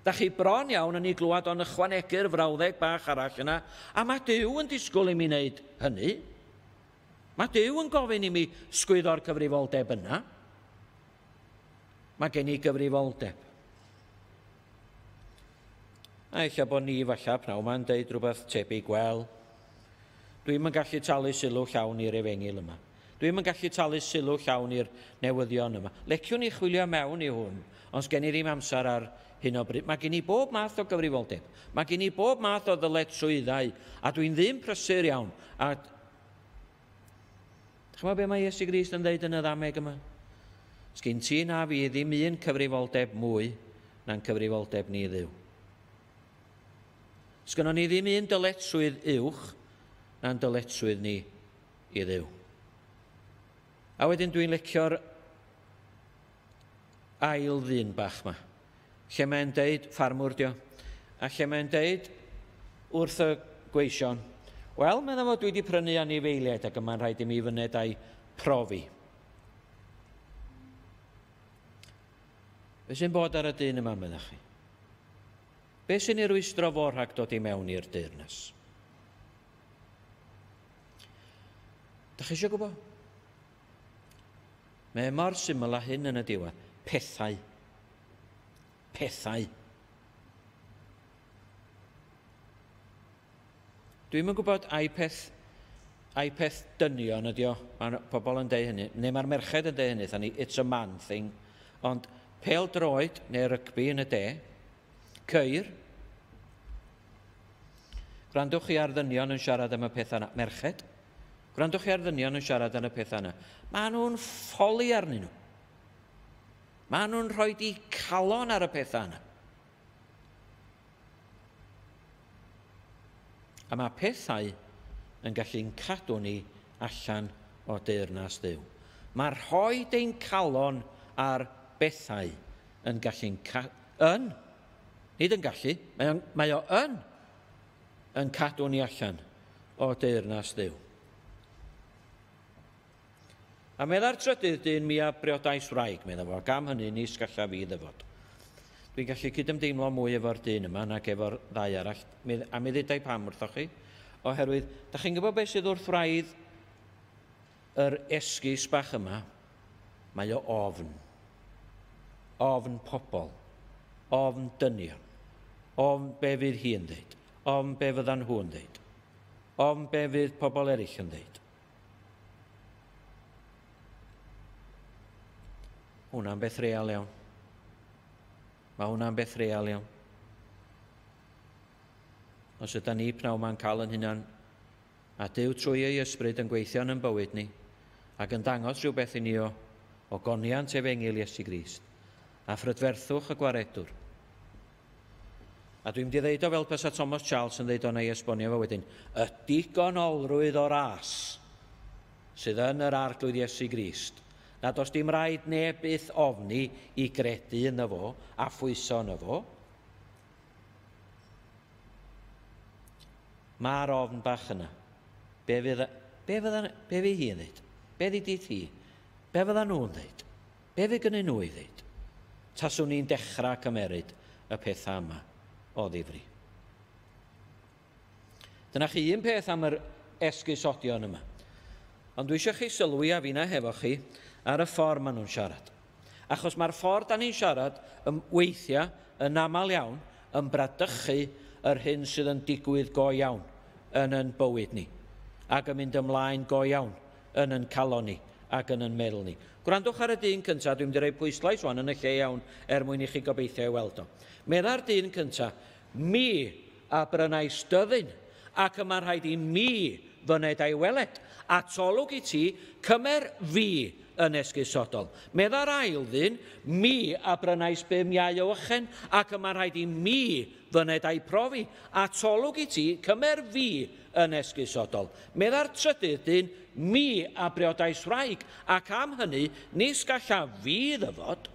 da chi bron iawn yn ei glwad o'n ychwanegu'r frawddeg bach arall yna, a mae Duw yn disgwyl i mi wneud hynny. Mae Duw yn gofyn i mi sgwyddo'r cyfrifoldeb yna. Mae gen i gyfrifoldeb. A ella bod ni falle pnawn ma'n deud rhywbeth tebyg, wel, dwi'm yn gallu talu sylw llawn i'r efengyl yma. Dwi'm yn gallu talu sylw llawn i'r newyddion yma. Leciwn i chwilio mewn i hwn, ond sgen i ddim amser ar hyn o bryd. Mae gen i bob math o gyfrifoldeb. Mae gen i bob math o ddyletswyddau, a dwi'n ddim prysur iawn. A ch'mod be mae Iesu Grist yn dweud yn y ddameg yma? Sgin ti na fi ddim un cyfrifoldeb mwy na'n cyfrifoldeb ni Dduw. Sgynnon ni ddim un dyletswydd uwch na'n dyletswydd ni i Dduw. A wedyn dwi'n licio'r ail ddyn bach yma, lle mae'n deud, ffarmwr dio, a lle mae'n deud wrth y gweision, wel, meddwl fo, dwi wedi prynu anifeiliaid ac yma'n rhaid i mi fyned a'i profi. Be sy'n bod ar y dyn yma, meddach chi? Be sy'n ei rwystro fo rhag dod i mewn i'r deyrnas? Dach chi eisiau gwybod? Mae mor syml â hyn yn y diwedd. Pethau. Pethau. Dwi'm yn gwybod ai peth dynion ydi o. Mae pobl yn deud hynny, neu mae'r merched yn deud hynny, thani, it's a man thing. Ond pêl-droed neu rygbi yn y de, ceir. Gwrandwch chi ar ddynion yn siarad am y pethau yna. Merched. Gwrandwch chi ar ddynion yn siarad am y pethau yna. Maen nhw'n ffoli arnyn nhw. Maen nhw'n rhoi eu calon ar y pethau yna. A mae pethau yn gallu'n cadw ni allan o deyrnas Dduw. Mae rhoi ein calon ar bethau yn gallu'n nid yn gallu, mae o yn cadw ni allan o deyrnas Dduw. A medda'r trydydd dyn, mi a briodais wraig, medda fo, ac am hynny nis gallaf fi ddyfod. Dwi'n gallu cydymdeimlo mwy efo'r dyn yma nag efo'r ddau arall, a mi ddudai pam wrthoch chi, oherwydd, da chi'n gwybod beth sydd wrth wraidd yr esgus bach yma? Mae o ofn. Ofn pobl, ofn dynion, ofn be fydd hi'n dweud, ofn be fyddan nhw'n dweud, ofn be fydd pobl eraill yn dweud. Hwna'n beth real iawn. Mae hwnna'n beth real iawn. Os ydy ni pnawn ma'n cael yn hunan, a Duw trwy ei ysbryd yn gweithio yn bywyd ni, ac yn dangos rhywbeth i ni o ogoniant efengyl Iesu Grist, a phrydferthwch y gwaredwr. A dwi'n mynd i ddeud o fel bysa Thomas Charles yn ddeud o neu esbonio fo wedyn, y digonolrwydd o ras sydd yn yr Arglwydd Iesu Grist, nad oes dim rhaid neb byth ofni i gredu yno fo a phwyso yno fo. Mae'r ofn bach yna. Be fydd hi'n dweud? Be ddudith hi? Be fydda nhw'n dweud? Be fydd gynnyn nhw i ddeud? Taswn ni'n dechrau cymeryd y pethau yma o ddifri. Dyna chi un peth am yr esgusodion yma. Ond dwi eisiau chi sylwi a finna hefo chi ar y ffordd maen nhw'n siarad. Achos mae'r ffordd da ni'n siarad weithiau yn aml iawn yn bradychu yr hyn sydd yn digwydd go iawn yn yn bywyd ni, ac yn mynd ymlaen go iawn yn yn calon ni ac yn yn meddwl ni. Gwrandwch ar y dyn cyntaf, dwi'n mynd i roi pwyslais wan yn y lle iawn er mwyn i chi gobeithio ei weld o. Medda'r dyn cyntaf, mi a brynais dyddyn, ac y mae rhaid i mi fyned a'i weled. Atolwg i ti, cymer fi yn esgusodol. Medda'r ail ddyn, mi a brynais 5 iau o ychen, ac y mae rhaid i mi fyned a'i profi. Atolwg i ti, cymer fi yn esgusodol. Medda'r trydydd dyn, mi a briodais wraig, ac am hynny, nis gallaf fi ddyfod.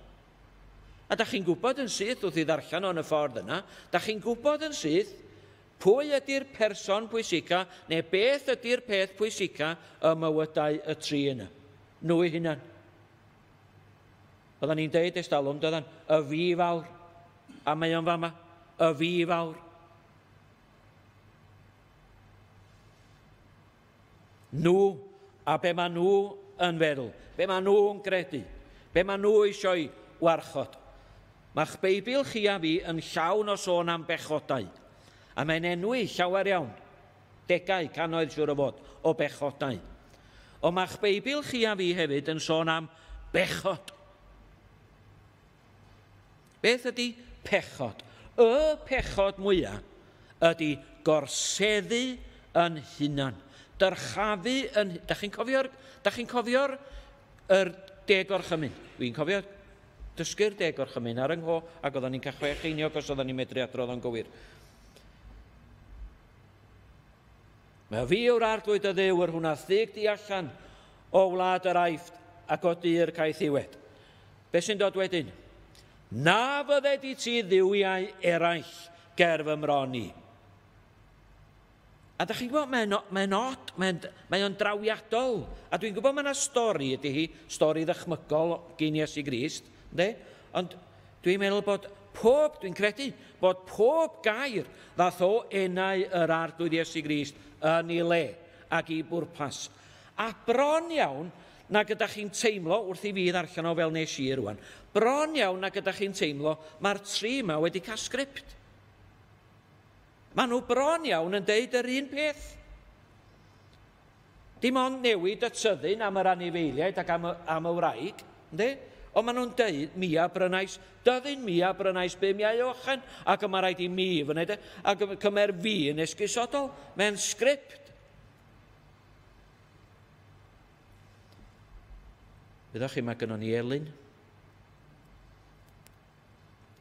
A da chi'n gwybod yn syth, wrth i ddarllen o'n y ffordd yna, da chi'n gwybod yn syth pwy ydy'r person pwysica, neu beth ydy'r peth pwysica ym mywydau y tri yna. Nhw eu hunan. Oedden ni'n deud estalwm, doedden, y fi fawr, a mae o'n fama, y fi fawr. Nhw, a be maen nhw yn feddwl, be maen nhw'n credu, be maen nhw eisiau warchod. Mae'ch Beibl chi a fi yn llawn o sôn am bechodau, a mae'n enwi llawer iawn, degau, cannoedd siŵr o fod, o bechodau. Ond mae'ch Beibl chi a fi hefyd yn sôn am bechod. Beth ydy pechod? Y pechod mwyaf ydy gorseddu yn hunan. Dyrchafu yn... Da chi'n cofio'r deg orchymyn? Dwi'n cofio dysgu'r deg orchymyn ar yng ngho, ac oedden ni'n cael 6 geiniog os oedden ni'n medru adrodd o'n gywir. Mae fi yw'r Arglwydd y Dduw, yr hwnna ddig di allan o wlad yr Aifft ac o dir caethiwed. Be sy'n dod wedyn? Na fydded i ti dduwiau eraill ger fy mron i. A da chi'n gwybod, mae'n od, mae o'n drawiadol. A dwi'n gwybod mae yna stori ydy hi, stori ddychmygol gyn Iesu Grist, ynddi? Ond dwi'n meddwl bod dwi'n credu bod pob gair ddath o enau yr Arglwydd Iesu Grist yn ei le ac i bwrpas. A bron iawn na gyda chi'n teimlo, wrth i fi ddarllen o fel nes i rwan, bron iawn na gyda chi'n teimlo mae'r tri yma wedi cael sgript. Maen nhw bron iawn yn deud yr un peth. Dim ond newid y tyddyn am yr anifeiliaid ac am y wraig, ynddi? Ond maen nhw'n deud, mi a brynais dyddyn, mi a brynais 5 iau o ychen, ac y mae rhaid i mi fyned, ac cymer fi yn esgusodol. Mae'n sgript. Wyddoch chi, mae gynnon ni elyn.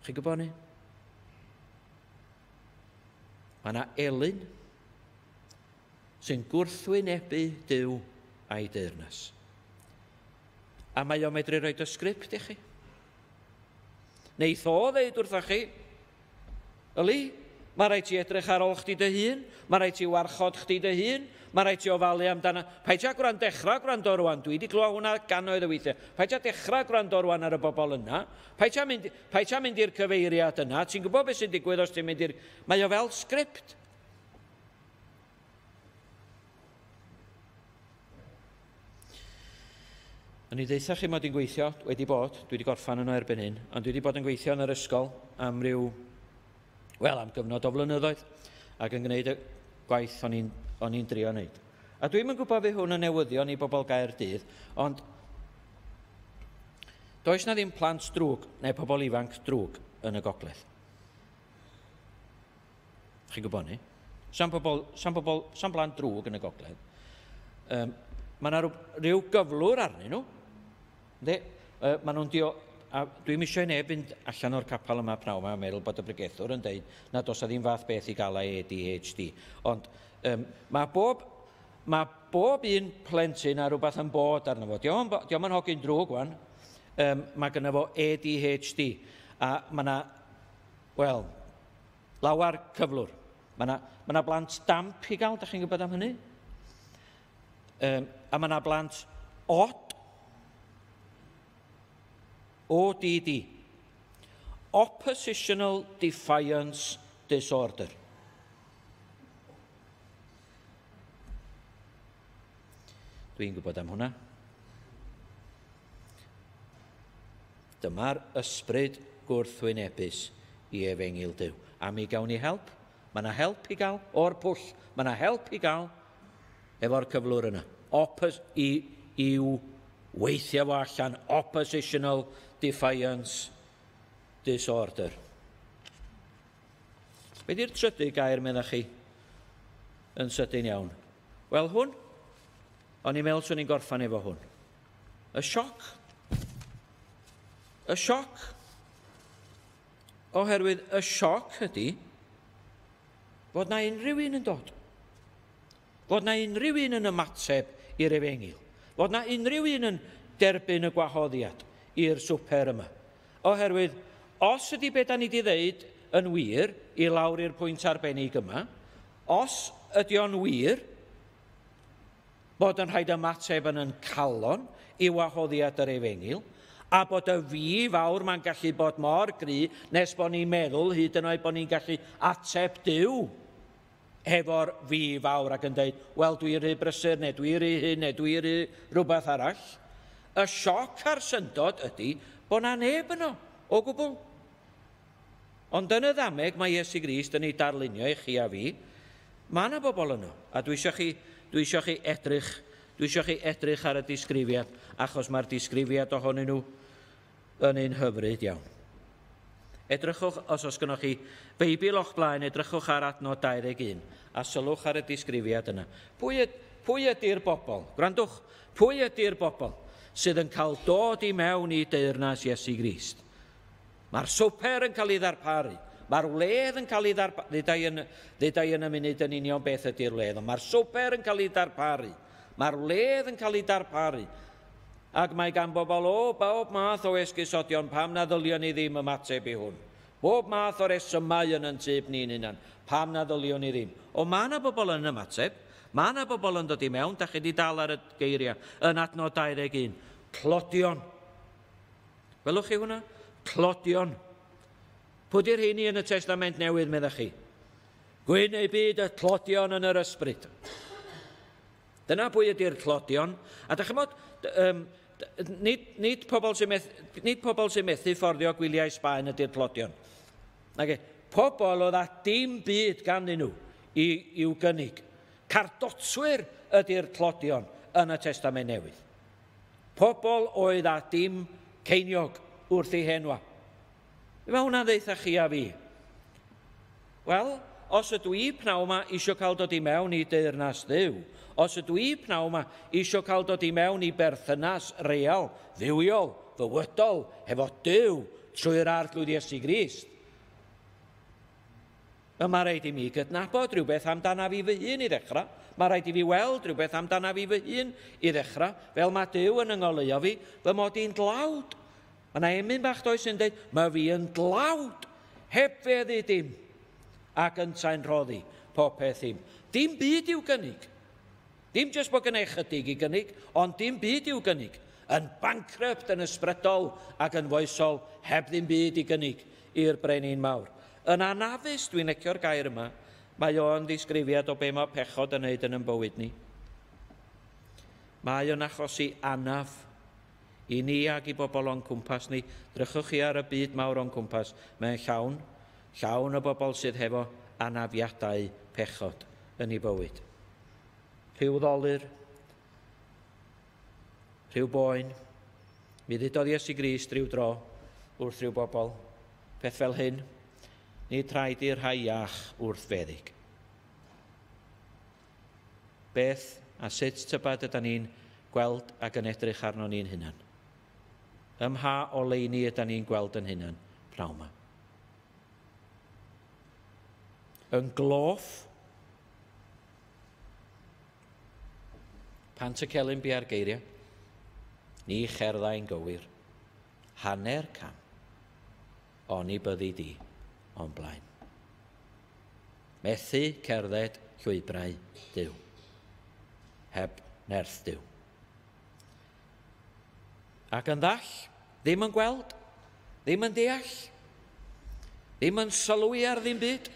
Chi'n gwybod ni? Mae yna elyn sy'n gwrthwynebu Duw a'i deyrnas. A mae o'n medru rhoi y sgript i chi. Neith o ddeud wrthoch chi, yli, mae rhaid ti edrych ar ôl chdi dy hun, mae rhaid ti warchod chdi dy hun, mae rhaid ti ofalu amdano. Paid ti â dechrau gwrando rwan, dwi wedi clywed hwnna gannoedd o weithiau. Paid ti â dechrau gwrando rwan ar y bobl yna. Paid ti â mynd i'r cyfeiriad yna. Ti'n gwybod beth sy'n digwydd os ti'n mynd i'r... Mae o fel sgript. O'n i ddeutha chi mod i'n gweithio, wedi bod, dwi wedi gorffan yno erbyn hyn, ond dwi wedi bod yn gweithio yn yr ysgol am ryw, wel, am gyfnod o flynyddoedd, ac yn gwneud y gwaith o'n i'n drio wneud. A dwi'm yn gwybod fe hwn yn newyddion i bobl Gaerdydd, ond does na ddim plant drwg neu pobl ifanc drwg yn y gogledd. Chi'n gwybod ni? Sa'n plant drwg yn y gogledd. Mae yna rhyw gyflwr arnyn nhw. Mae nhw'n a dwi'm eisiau neb fynd allan o'r capel yma pnawn yma a meddwl bod y bregethwr yn deud nad oes ddim fath beth i gael ADHD. Ond mae bob un plentyn a rhywbeth yn bod arno fo. Dio'm yn hogyn drwg wan. Mae gynno fo ADHD. A mae yna, wel, lawar cyflwr. Mae yna blant damp i gael, da chi'n gwybod am hynny? A mae yna blant OD, ODD, Oppositional Defiance Disorder. Dwi'n gwybod am hwnna. Dyma'r ysbryd gwrthwynebus i efengyl Duw. A mi gawn ni help. Mae yna help i gael o'r pwll. Mae yna help i gael efo'r cyflwr yna. I'w weithio fo allan, Oppositional Defiance Disorder. Be di'r trydydd gair, meddach chi, yn sydyn iawn? Wel, hwn. O'n i'n meddwl swn i'n gorffan efo hwn. Y sioc. Y sioc. Oherwydd y sioc ydy fod na unrhyw un yn dod. Fod na unrhyw un yn ymateb i'r efengyl. Fod na unrhyw un yn derbyn y gwahoddiad i'r swper yma. Oherwydd, os ydy beth da ni wedi ddeud yn wir, i lawr i'r pwynt arbennig yma, os ydy o'n wir bod yn rhaid ymateb yn yn calon i wahoddiad yr efengyl, a bod y fi fawr ma'n gallu bod mor gry nes bod ni'n meddwl hyd yn oed bod ni'n gallu ateb Duw hefo'r fi fawr ac yn dweud, wel, dwi rhy brysur, neu dwi rhy hyn, neu dwi rhy rhywbeth arall. Y sioc a'r syndod ydy bod na neb yno o gwbl. Ond yn y ddameg mae Iesu Grist yn ei darlunio i chi a fi, mae yna bobl yno. A dwi eisiau chi edrych ar y disgrifiad, achos mae'r disgrifiad ohonyn nhw yn un hyfryd iawn. Edrychwch, os oes gynnoch chi Beibl o'ch blaen, edrychwch ar adnod 21 a sylwch ar y disgrifiad yna. Pwy ydy'r bobl? Gwrandwch, pwy ydy'r bobl sydd yn cael dod i mewn i deyrnas Iesu Grist? Mae'r swper yn cael ei ddarparu. Mae'r wledd yn cael ei ddarparu. Ddeuda i yn y munud yn union beth ydy'r wledd, ond mae'r swper yn cael ei darparu. Mae'r wledd yn cael ei darparu. Ac mae gan bobl o bob math o esgusodion pam na ddylion ni ddim ymateb i hwn. Bob math o resymau yn yn tyb ni'n hunan, pam na ddylion ni ddim. O, mae yna bobl yn ymateb, mae yna bobl yn dod i mewn, da chi wedi dal ar y geiriau, yn adnod 21. Tlodion. Welwch chi hwnna? Tlodion. Pwy di'r rheini yn y Testament Newydd, meddach chi? Gwyn eu byd y tlodion yn yr ysbryd. Dyna pwy ydy'r tlodion. A da chi'n bod, nid pobl sy'n methu fforddio gwyliau Sbaen ydy'r tlodion. Nage, pobl oedd â dim byd ganddyn nhw i'w gynnig. Cardotswyr ydy'r tlodion yn y Testament Newydd. Pobl oedd â dim ceiniog wrth ei henwa. Mae hwnna'n ddeutha chi a fi. Wel, os ydw i pnawn yma eisiau cael dod i mewn i deyrnas Dduw, os ydw i pnawn yma eisiau cael dod i mewn i berthynas real, dduwiol, fywydol, hefo Duw, trwy'r Arglwydd Iesu Grist. Y mae rhaid i mi gydnabod rhywbeth amdana fi fy hun i ddechrau. Mae rhaid i fi weld rhywbeth amdana fi fy hun i ddechrau, fel mae Duw yn yngoleuo fi, fy mod i'n dlawd. Mae yna emyn bach does yn dweud, mae fi yn dlawd, heb feddu dim, ac yntau'n rhoddi popeth im. Dim byd i'w gynnig. Dim jyst bod gynna i chydig i gynnig, ond dim byd i'w gynnig. Yn bankrupt, yn ysbrydol ac yn foesol, heb ddim byd i gynnig i'r brenin mawr. Yn anafus, dwi'n licio'r gair yma, mae o'n ddisgrifiad o be mae pechod yn neud yn ein bywyd ni. Mae o'n achosi anaf i ni ac i bobl o'n cwmpas ni. Drychwch chi ar y byd mawr o'n cwmpas. Mae'n llawn, llawn o bobl sydd hefo anafiadau pechod yn ei bywyd. Rhyw ddolur, rhyw boen. Mi ddudodd Iesu Grist rhyw dro wrth rhyw bobl. Peth fel hyn, nid rhaid i'r rhai iach wrth feddyg. Beth a sut tybed ydan ni'n gweld ac yn edrych arno ni'n hunan? Ym mha oleuni ydan ni'n gweld yn hunan pnawn yma? Yn gloff, Pant y celyn bia'r geiriau, ni cherddai'n gywir, hanner cam, oni byddi di o'n blaen. Methu cerdded llwybrau Duw, heb nerth Duw. Ac yn ddall, ddim yn gweld, ddim yn deall, ddim yn sylwi ar ddim byd,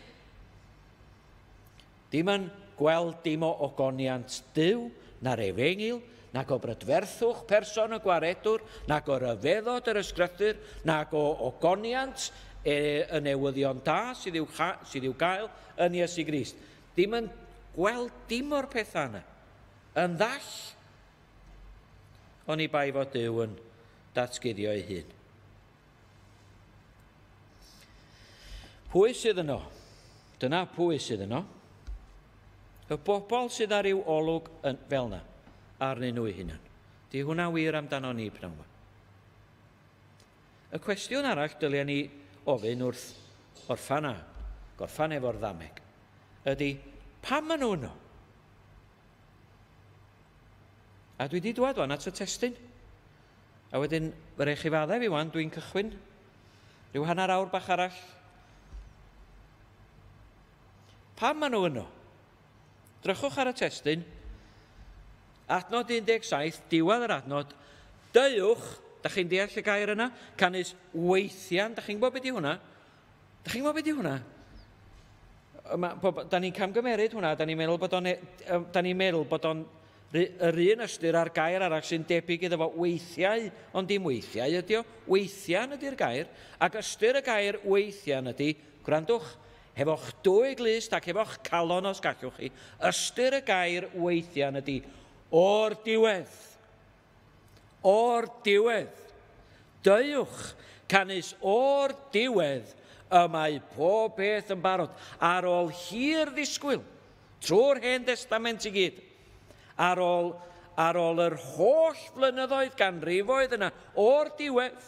ddim yn gweld dim o ogoniant Duw, na'r efengyl, nag o brydferthwch person y gwaredwr, nag o ryfeddod yr ysgrythur, nag o ogoniant y newyddion da sydd i'w gael yn Iesu Grist. Dim yn gweld dim o'r pethau yna. Yn ddall, oni bai fod Duw yn datguddio ei hun. Pwy sydd yno? Dyna pwy sydd yno. Y bobl sydd ar ryw olwg yn, fel yna, arnyn nhw eu hunan. Di hwnna wir amdano ni pnawn yma. Y cwestiwn arall dylia ni ofyn wrth orffan a gorffan efo'r ddameg ydy, pam maen nhw yno? A dwi wedi dwad wan at y testun. A wedyn, fe rhaid chi faddau fi wan, dwi'n cychwyn rhyw hanner awr bach arall. Pam maen nhw yno? Drychwch ar y testun. Adnod 17, diwedd yr adnod. Deuwch, da chi'n deall y gair yna? Canys weithian, da chi'n gwybod beth yw hwnna? Da chi'n gwybod beth yw hwnna? Da ni'n camgymeryd hwnna, da ni'n meddwl bod o'n yr un ystyr a'r gair arall sy'n debyg iddo fo weithiau, ond dim weithiau ydy o. Weithian ydy'r gair, ac ystyr y gair weithian ydy, gwrandwch, hefo'ch dwy glust ac hefo'ch calon os gallwch chi, ystyr y gair weithian ydy o'r diwedd. O'r diwedd. Deuwch, canys o'r diwedd y mae pob peth yn barod ar ôl hir ddisgwyl, trwy'r Hen Destament i gyd, ar ôl yr holl flynyddoedd ganrifoedd yna, o'r diwedd,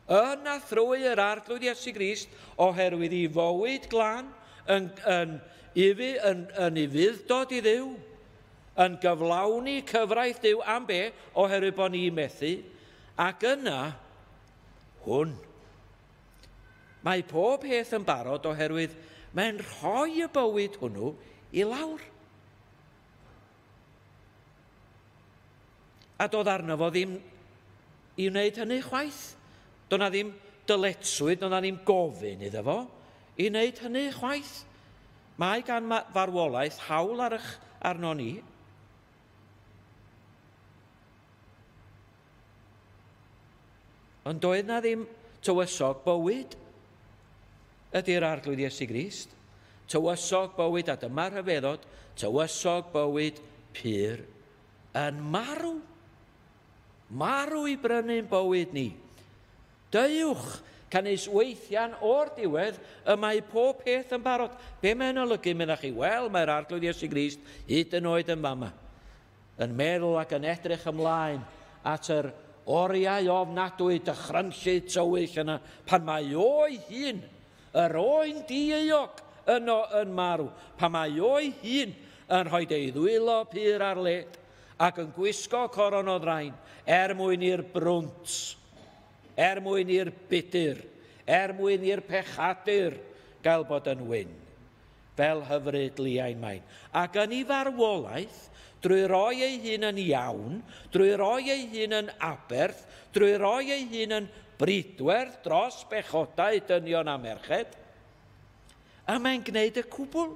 yna thrwy yr Arglwydd Iesu Grist, oherwydd i fywyd glân, yn ufudd-dod i Dduw, yn gyflawni cyfraith Duw am be, oherwydd bod ni'n methu, ac yna, hwn. Mae pob peth yn barod oherwydd mae'n rhoi y bywyd hwnnw i lawr. A doedd arno fo ddim i wneud hynny chwaith. Doedd na ddim dyletswydd, doedd na ddim gofyn iddo fo i wneud hynny chwaith. Mae gan farwolaeth hawl arno ni. Ond doedd na ddim tywysog bywyd ydy'r Arglwydd Iesu Grist. Tywysog bywyd, a dyma'r rhyfeddod, tywysog bywyd pur yn marw. Marw i brynu'n bywyd ni. Deuwch, canys weithian o'r diwedd y mae pob peth yn barod. Be mae'n olygu, meddach chi? Wel, mae'r Arglwydd Iesu Grist hyd yn oed yn fama, yn meddwl ac yn edrych ymlaen at yr oriau ofnadwy dychrynllyd tywyll yna, pan mae o'i hun, yr oen dieuog yno yn marw, pan mae o'i hun yn rhoi ei ddwylo pur ar led ac yn gwisgo coron o ddrain er mwyn i'r brwnt, er mwyn i'r budur, er mwyn i'r pechadur gael bod yn wyn, fel hyfryd liain main. Ac yn ei farwolaeth, drwy roi ei hun yn iawn, drwy roi ei hun yn aberth, drwy roi ei hun yn bridwerth dros bechodau dynion a merched, a mae'n gwneud y cwbl.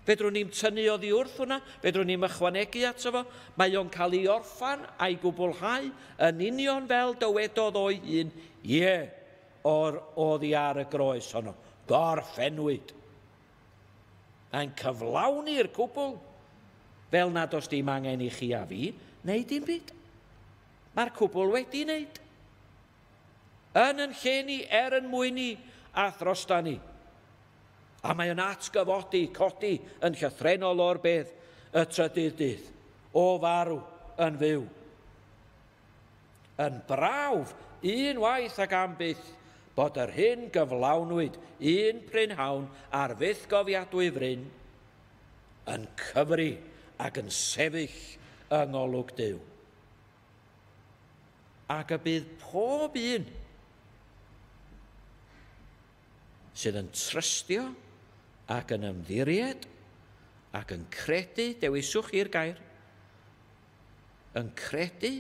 Fedrwn ni'n tynnu oddi wrth hwnna, fedrwn ni'n ychwanegu ato fo. Mae o'n cael ei orffan a'i gwblhau yn union fel dywedodd o'i hun, ie, o'r oddi ar y groes honno. Gorffennwyd. Mae'n cyflawni'r cwbl, fel nad oes dim angen i chi a fi wneud dim byd. Mae'r cwbl wedi wneud. Yn yn lle ni, er yn mwyn ni, a throsta ni. A mae o'n atgyfodi, codi yn llythrennol o'r bedd y trydydd dydd, o farw yn fyw. Yn brawf, unwaith ac am byth, bod yr hyn gyflawnwyd un prynhawn ar fyth gofiadwy fryn, yn cyfri ac yn sefyll yng ngolwg Duw. Ac y bydd pob un sydd yn trystio ac yn ymddiried ac yn credu, dewiswch i'r gair, yn credu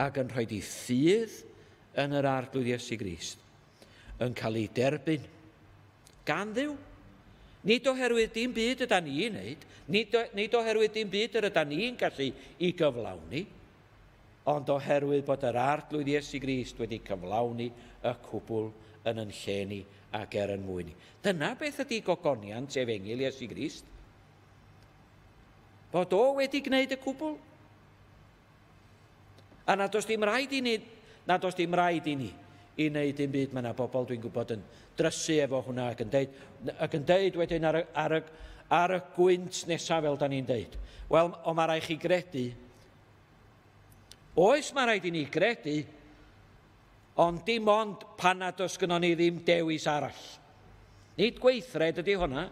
ac yn rhoi ei ffydd yn yr Arglwydd Iesu Grist, yn cael ei derbyn gan Dduw. Nid oherwydd dim byd ydan ni'n wneud, nid oherwydd dim byd yr ydan ni'n gallu i gyflawni, ond oherwydd bod yr Arglwydd Iesu Grist wedi cyflawni y cwbl yn yn lle ni ac er yn mwyn ni. Dyna beth ydy gogoniant efengyl Iesu Grist. Bod o wedi gwneud y cwbl. A nad oes dim rhaid i ni, nad oes dim rhaid i ni i wneud dim byd. Mae yna bobl dwi'n gwybod yn drysu efo hwnna ac yn deud wedyn ar y gwynt nesaf fel da ni'n deud. Wel, o mae rhaid chi gredu. Oes, mae rhaid i ni gredu, ond dim ond pan nad oes gynnon ni ddim dewis arall. Nid gweithred ydy hwnna.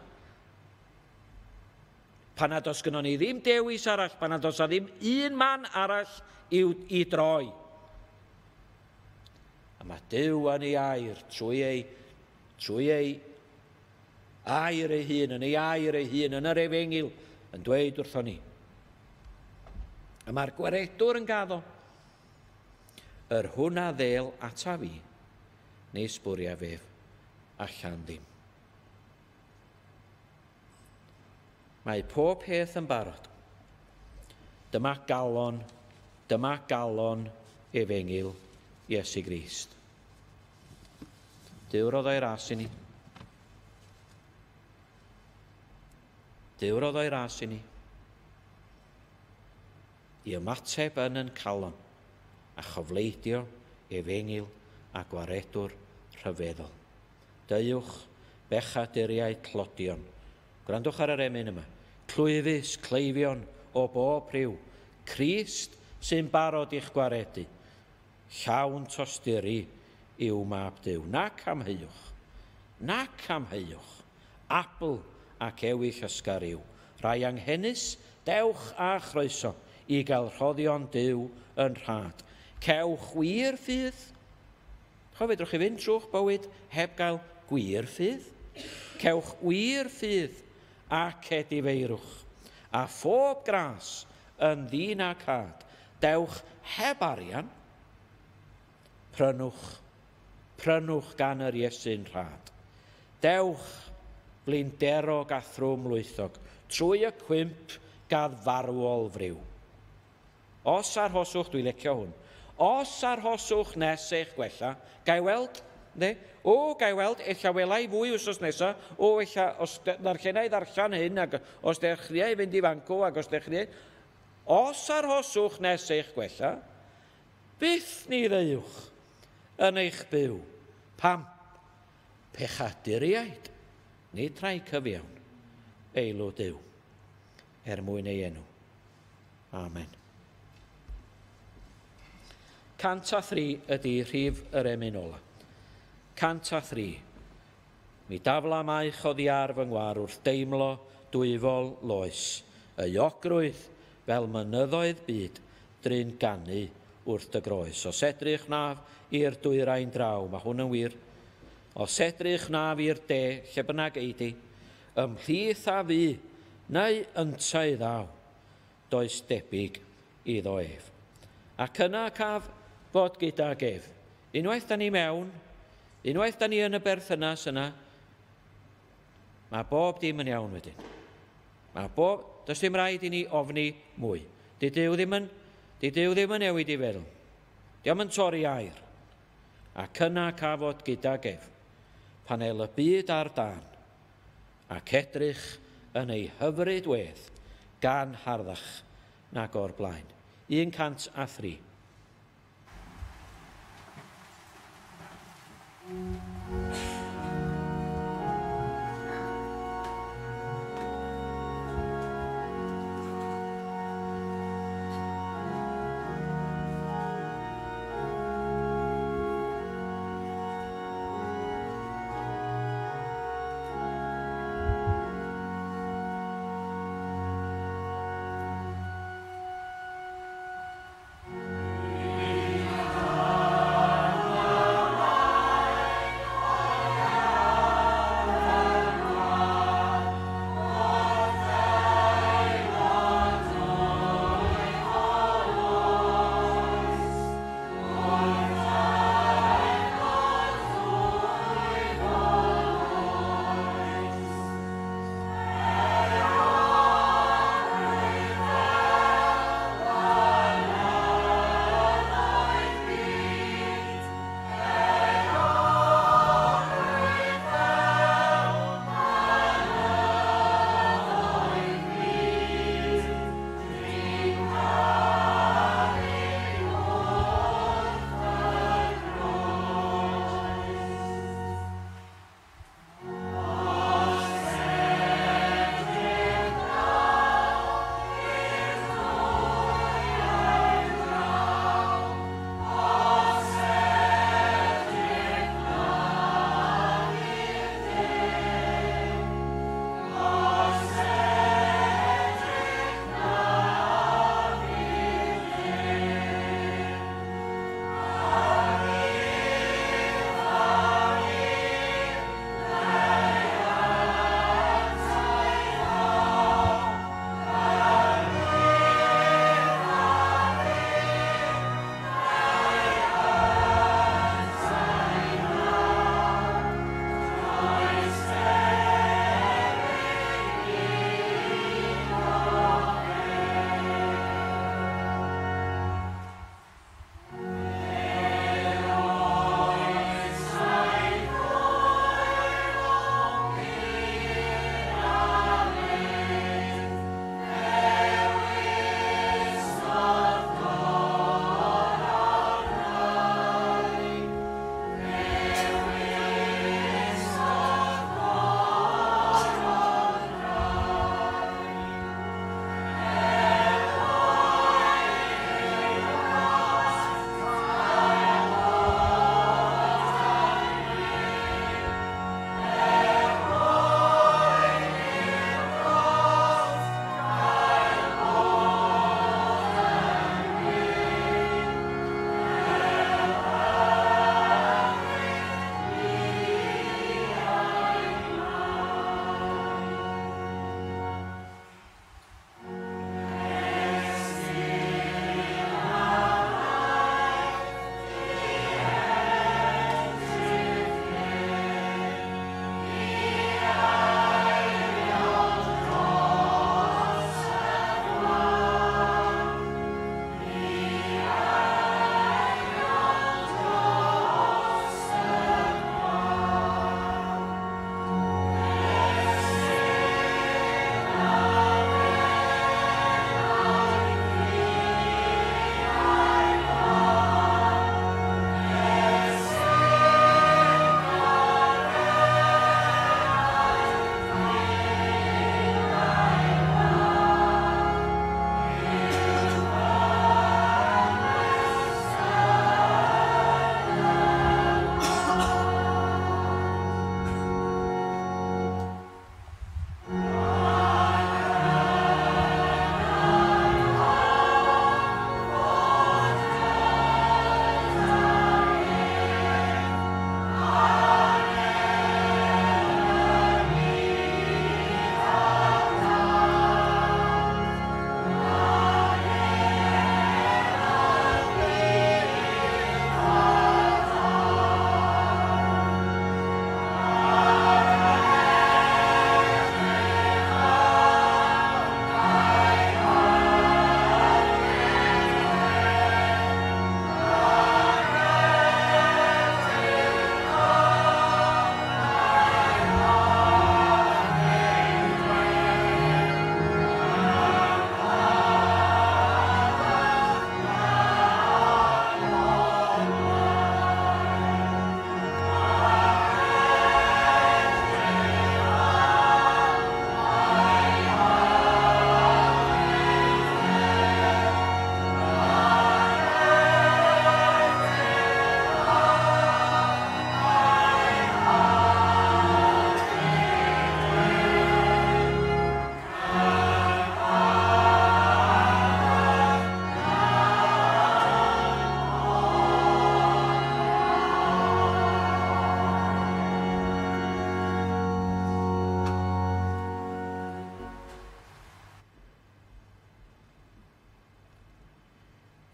Pan nad oes gynnon ni ddim dewis arall, pan nad oes ddim un man arall i droi. A mae Duw yn ei air, trwy ei air ei hun, yn ei air ei hun, yn yr efengyl, yn dweud wrthon ni. A mae'r gwaredwr yn gaddo, yr hwn a ddêl ata fi, neu sbwria fef allan ddim. Mae pob peth yn barod. Dyma galon efengyl Iesu Grist. Duw roddo'i ras i ni. Duw roddo'i ras i ni. I ymateb yn yn calon a chofleidio efengyl a gwaredwr rhyfeddol. Deuwch bechaduriaid tlodion. Gwrandwch ar yr emyn yma. Clwyfus, cleifion o bob rhyw. Crist sy'n barod i'ch gwaredu. Llawn tosturi yw mab Duw. Nac amheuwch. Nac amheuwch. Abl ac ewyll ysgar yw. Rai anghenus, dewch a chroeso i gael rhoddion Duw yn rhad. Cewch wir ffydd. Cho, fedrwch chi fynd trwy'ch bywyd heb gael gwir ffydd. Cewch wir ffydd ac edifeirwch. A phob gras yn ddyn ac had. Dewch heb arian. Prynwch gan yr Iesu'n rhad. Dewch blinderog a thrwm lwythog, trwy y cwymp gadd farwol friw. Os arhoswch, dwi'n licio hwn, os arhoswch nes eich gwella, gai weld, ne? O, gai weld, ella wela i fwy wythnos nesa, o, ella, os ddarllena i ddarllen hyn, ac os dechreuai i fynd i fanco, ac os dechreuai, os arhoswch nes eich gwella, byth ni ddeuwch yn eich byw. Pam? Pechaduriaid, nid rhai cyfiawn, eilw Duw, er mwyn ei enw. Amen. 103 ydy rhif yr emyn ola. 103. Mi dafla maich oddi ar fy ngwar wrth deimlo dwyfol loes, y iogrwydd fel mynyddoedd byd drin ganu wrth dy groes. Os edrych naf i'r dwyrain draw, mae hwn yn wir. Os edrych naf i'r de, lle bynnag eidi, ymhlith a fi, neu yntau ddaw, does debyg iddo ef. Ac yna caf fod gydag ef. Unwaith da ni mewn, unwaith da ni yn y berthynas yna, mae bob dim yn iawn wedyn. Mae bob, does dim rhaid i ni ofni mwy. Di Duw ddim yn, di Duw ddim yn newid i feddwl. Dio'm yn torri air. Ac yna cafod gydag ef, pan el y byd ar dân, ac edrych yn ei hyfryd wedd gan harddach nag o'r blaen. 103.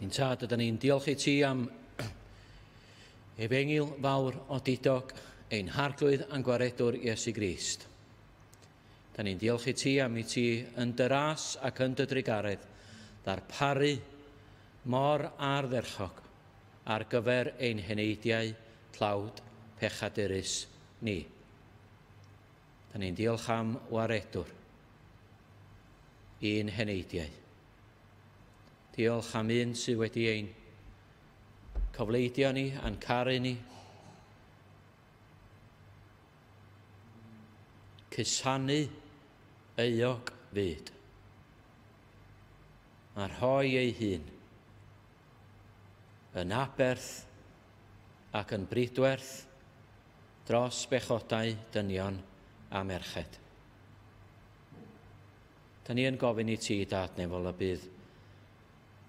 Ein tad, ydyn ni'n diolch i ti am efengyl fawr odidog ein harglwydd a'n gwaredwr Iesu Grist. Da ni'n diolch i ti am i ti yn dy ras ac yn dy drugaredd ddarparu mor ardderchog ar gyfer ein heneidiau tlawd pechadurus ni. Da ni'n diolch am waredwr i'n heneidiau. Diolch am un sydd wedi ein cofleidio ni a'n caru ni. Cusanu euog fyd. A rhoi ei hun yn aberth ac yn bridwerth dros bechodau dynion a merched. Da ni yn gofyn i ti, Dad Nefol, y bydd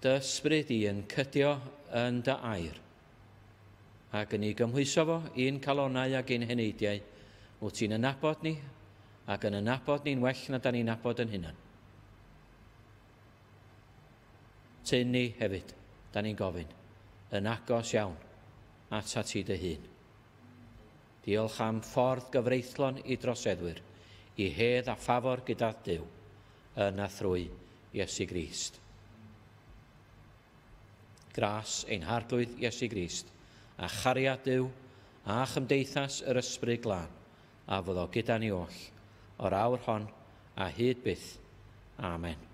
dy ysbryd i yn cydio yn dy air, ac yn ei gymhwyso fo i'n calonau ac i'n heneidiau, wyt ti'n ynabod ni, ac yn ynabod ni'n well na da ni'n nabod yn hunan. Tyn ni hefyd, da ni'n gofyn, yn agos iawn atat ti dy hun. Diolch am ffordd gyfreithlon i droseddwyr, i hedd a ffafor gyda Duw, yn a thrwy Iesu Grist. Gras ein harglwydd Iesu Grist, a chariad Duw, a chymdeithas yr Ysbryd Glân, a fyddo gyda ni oll, o'r awr hon a hyd byth. Amen.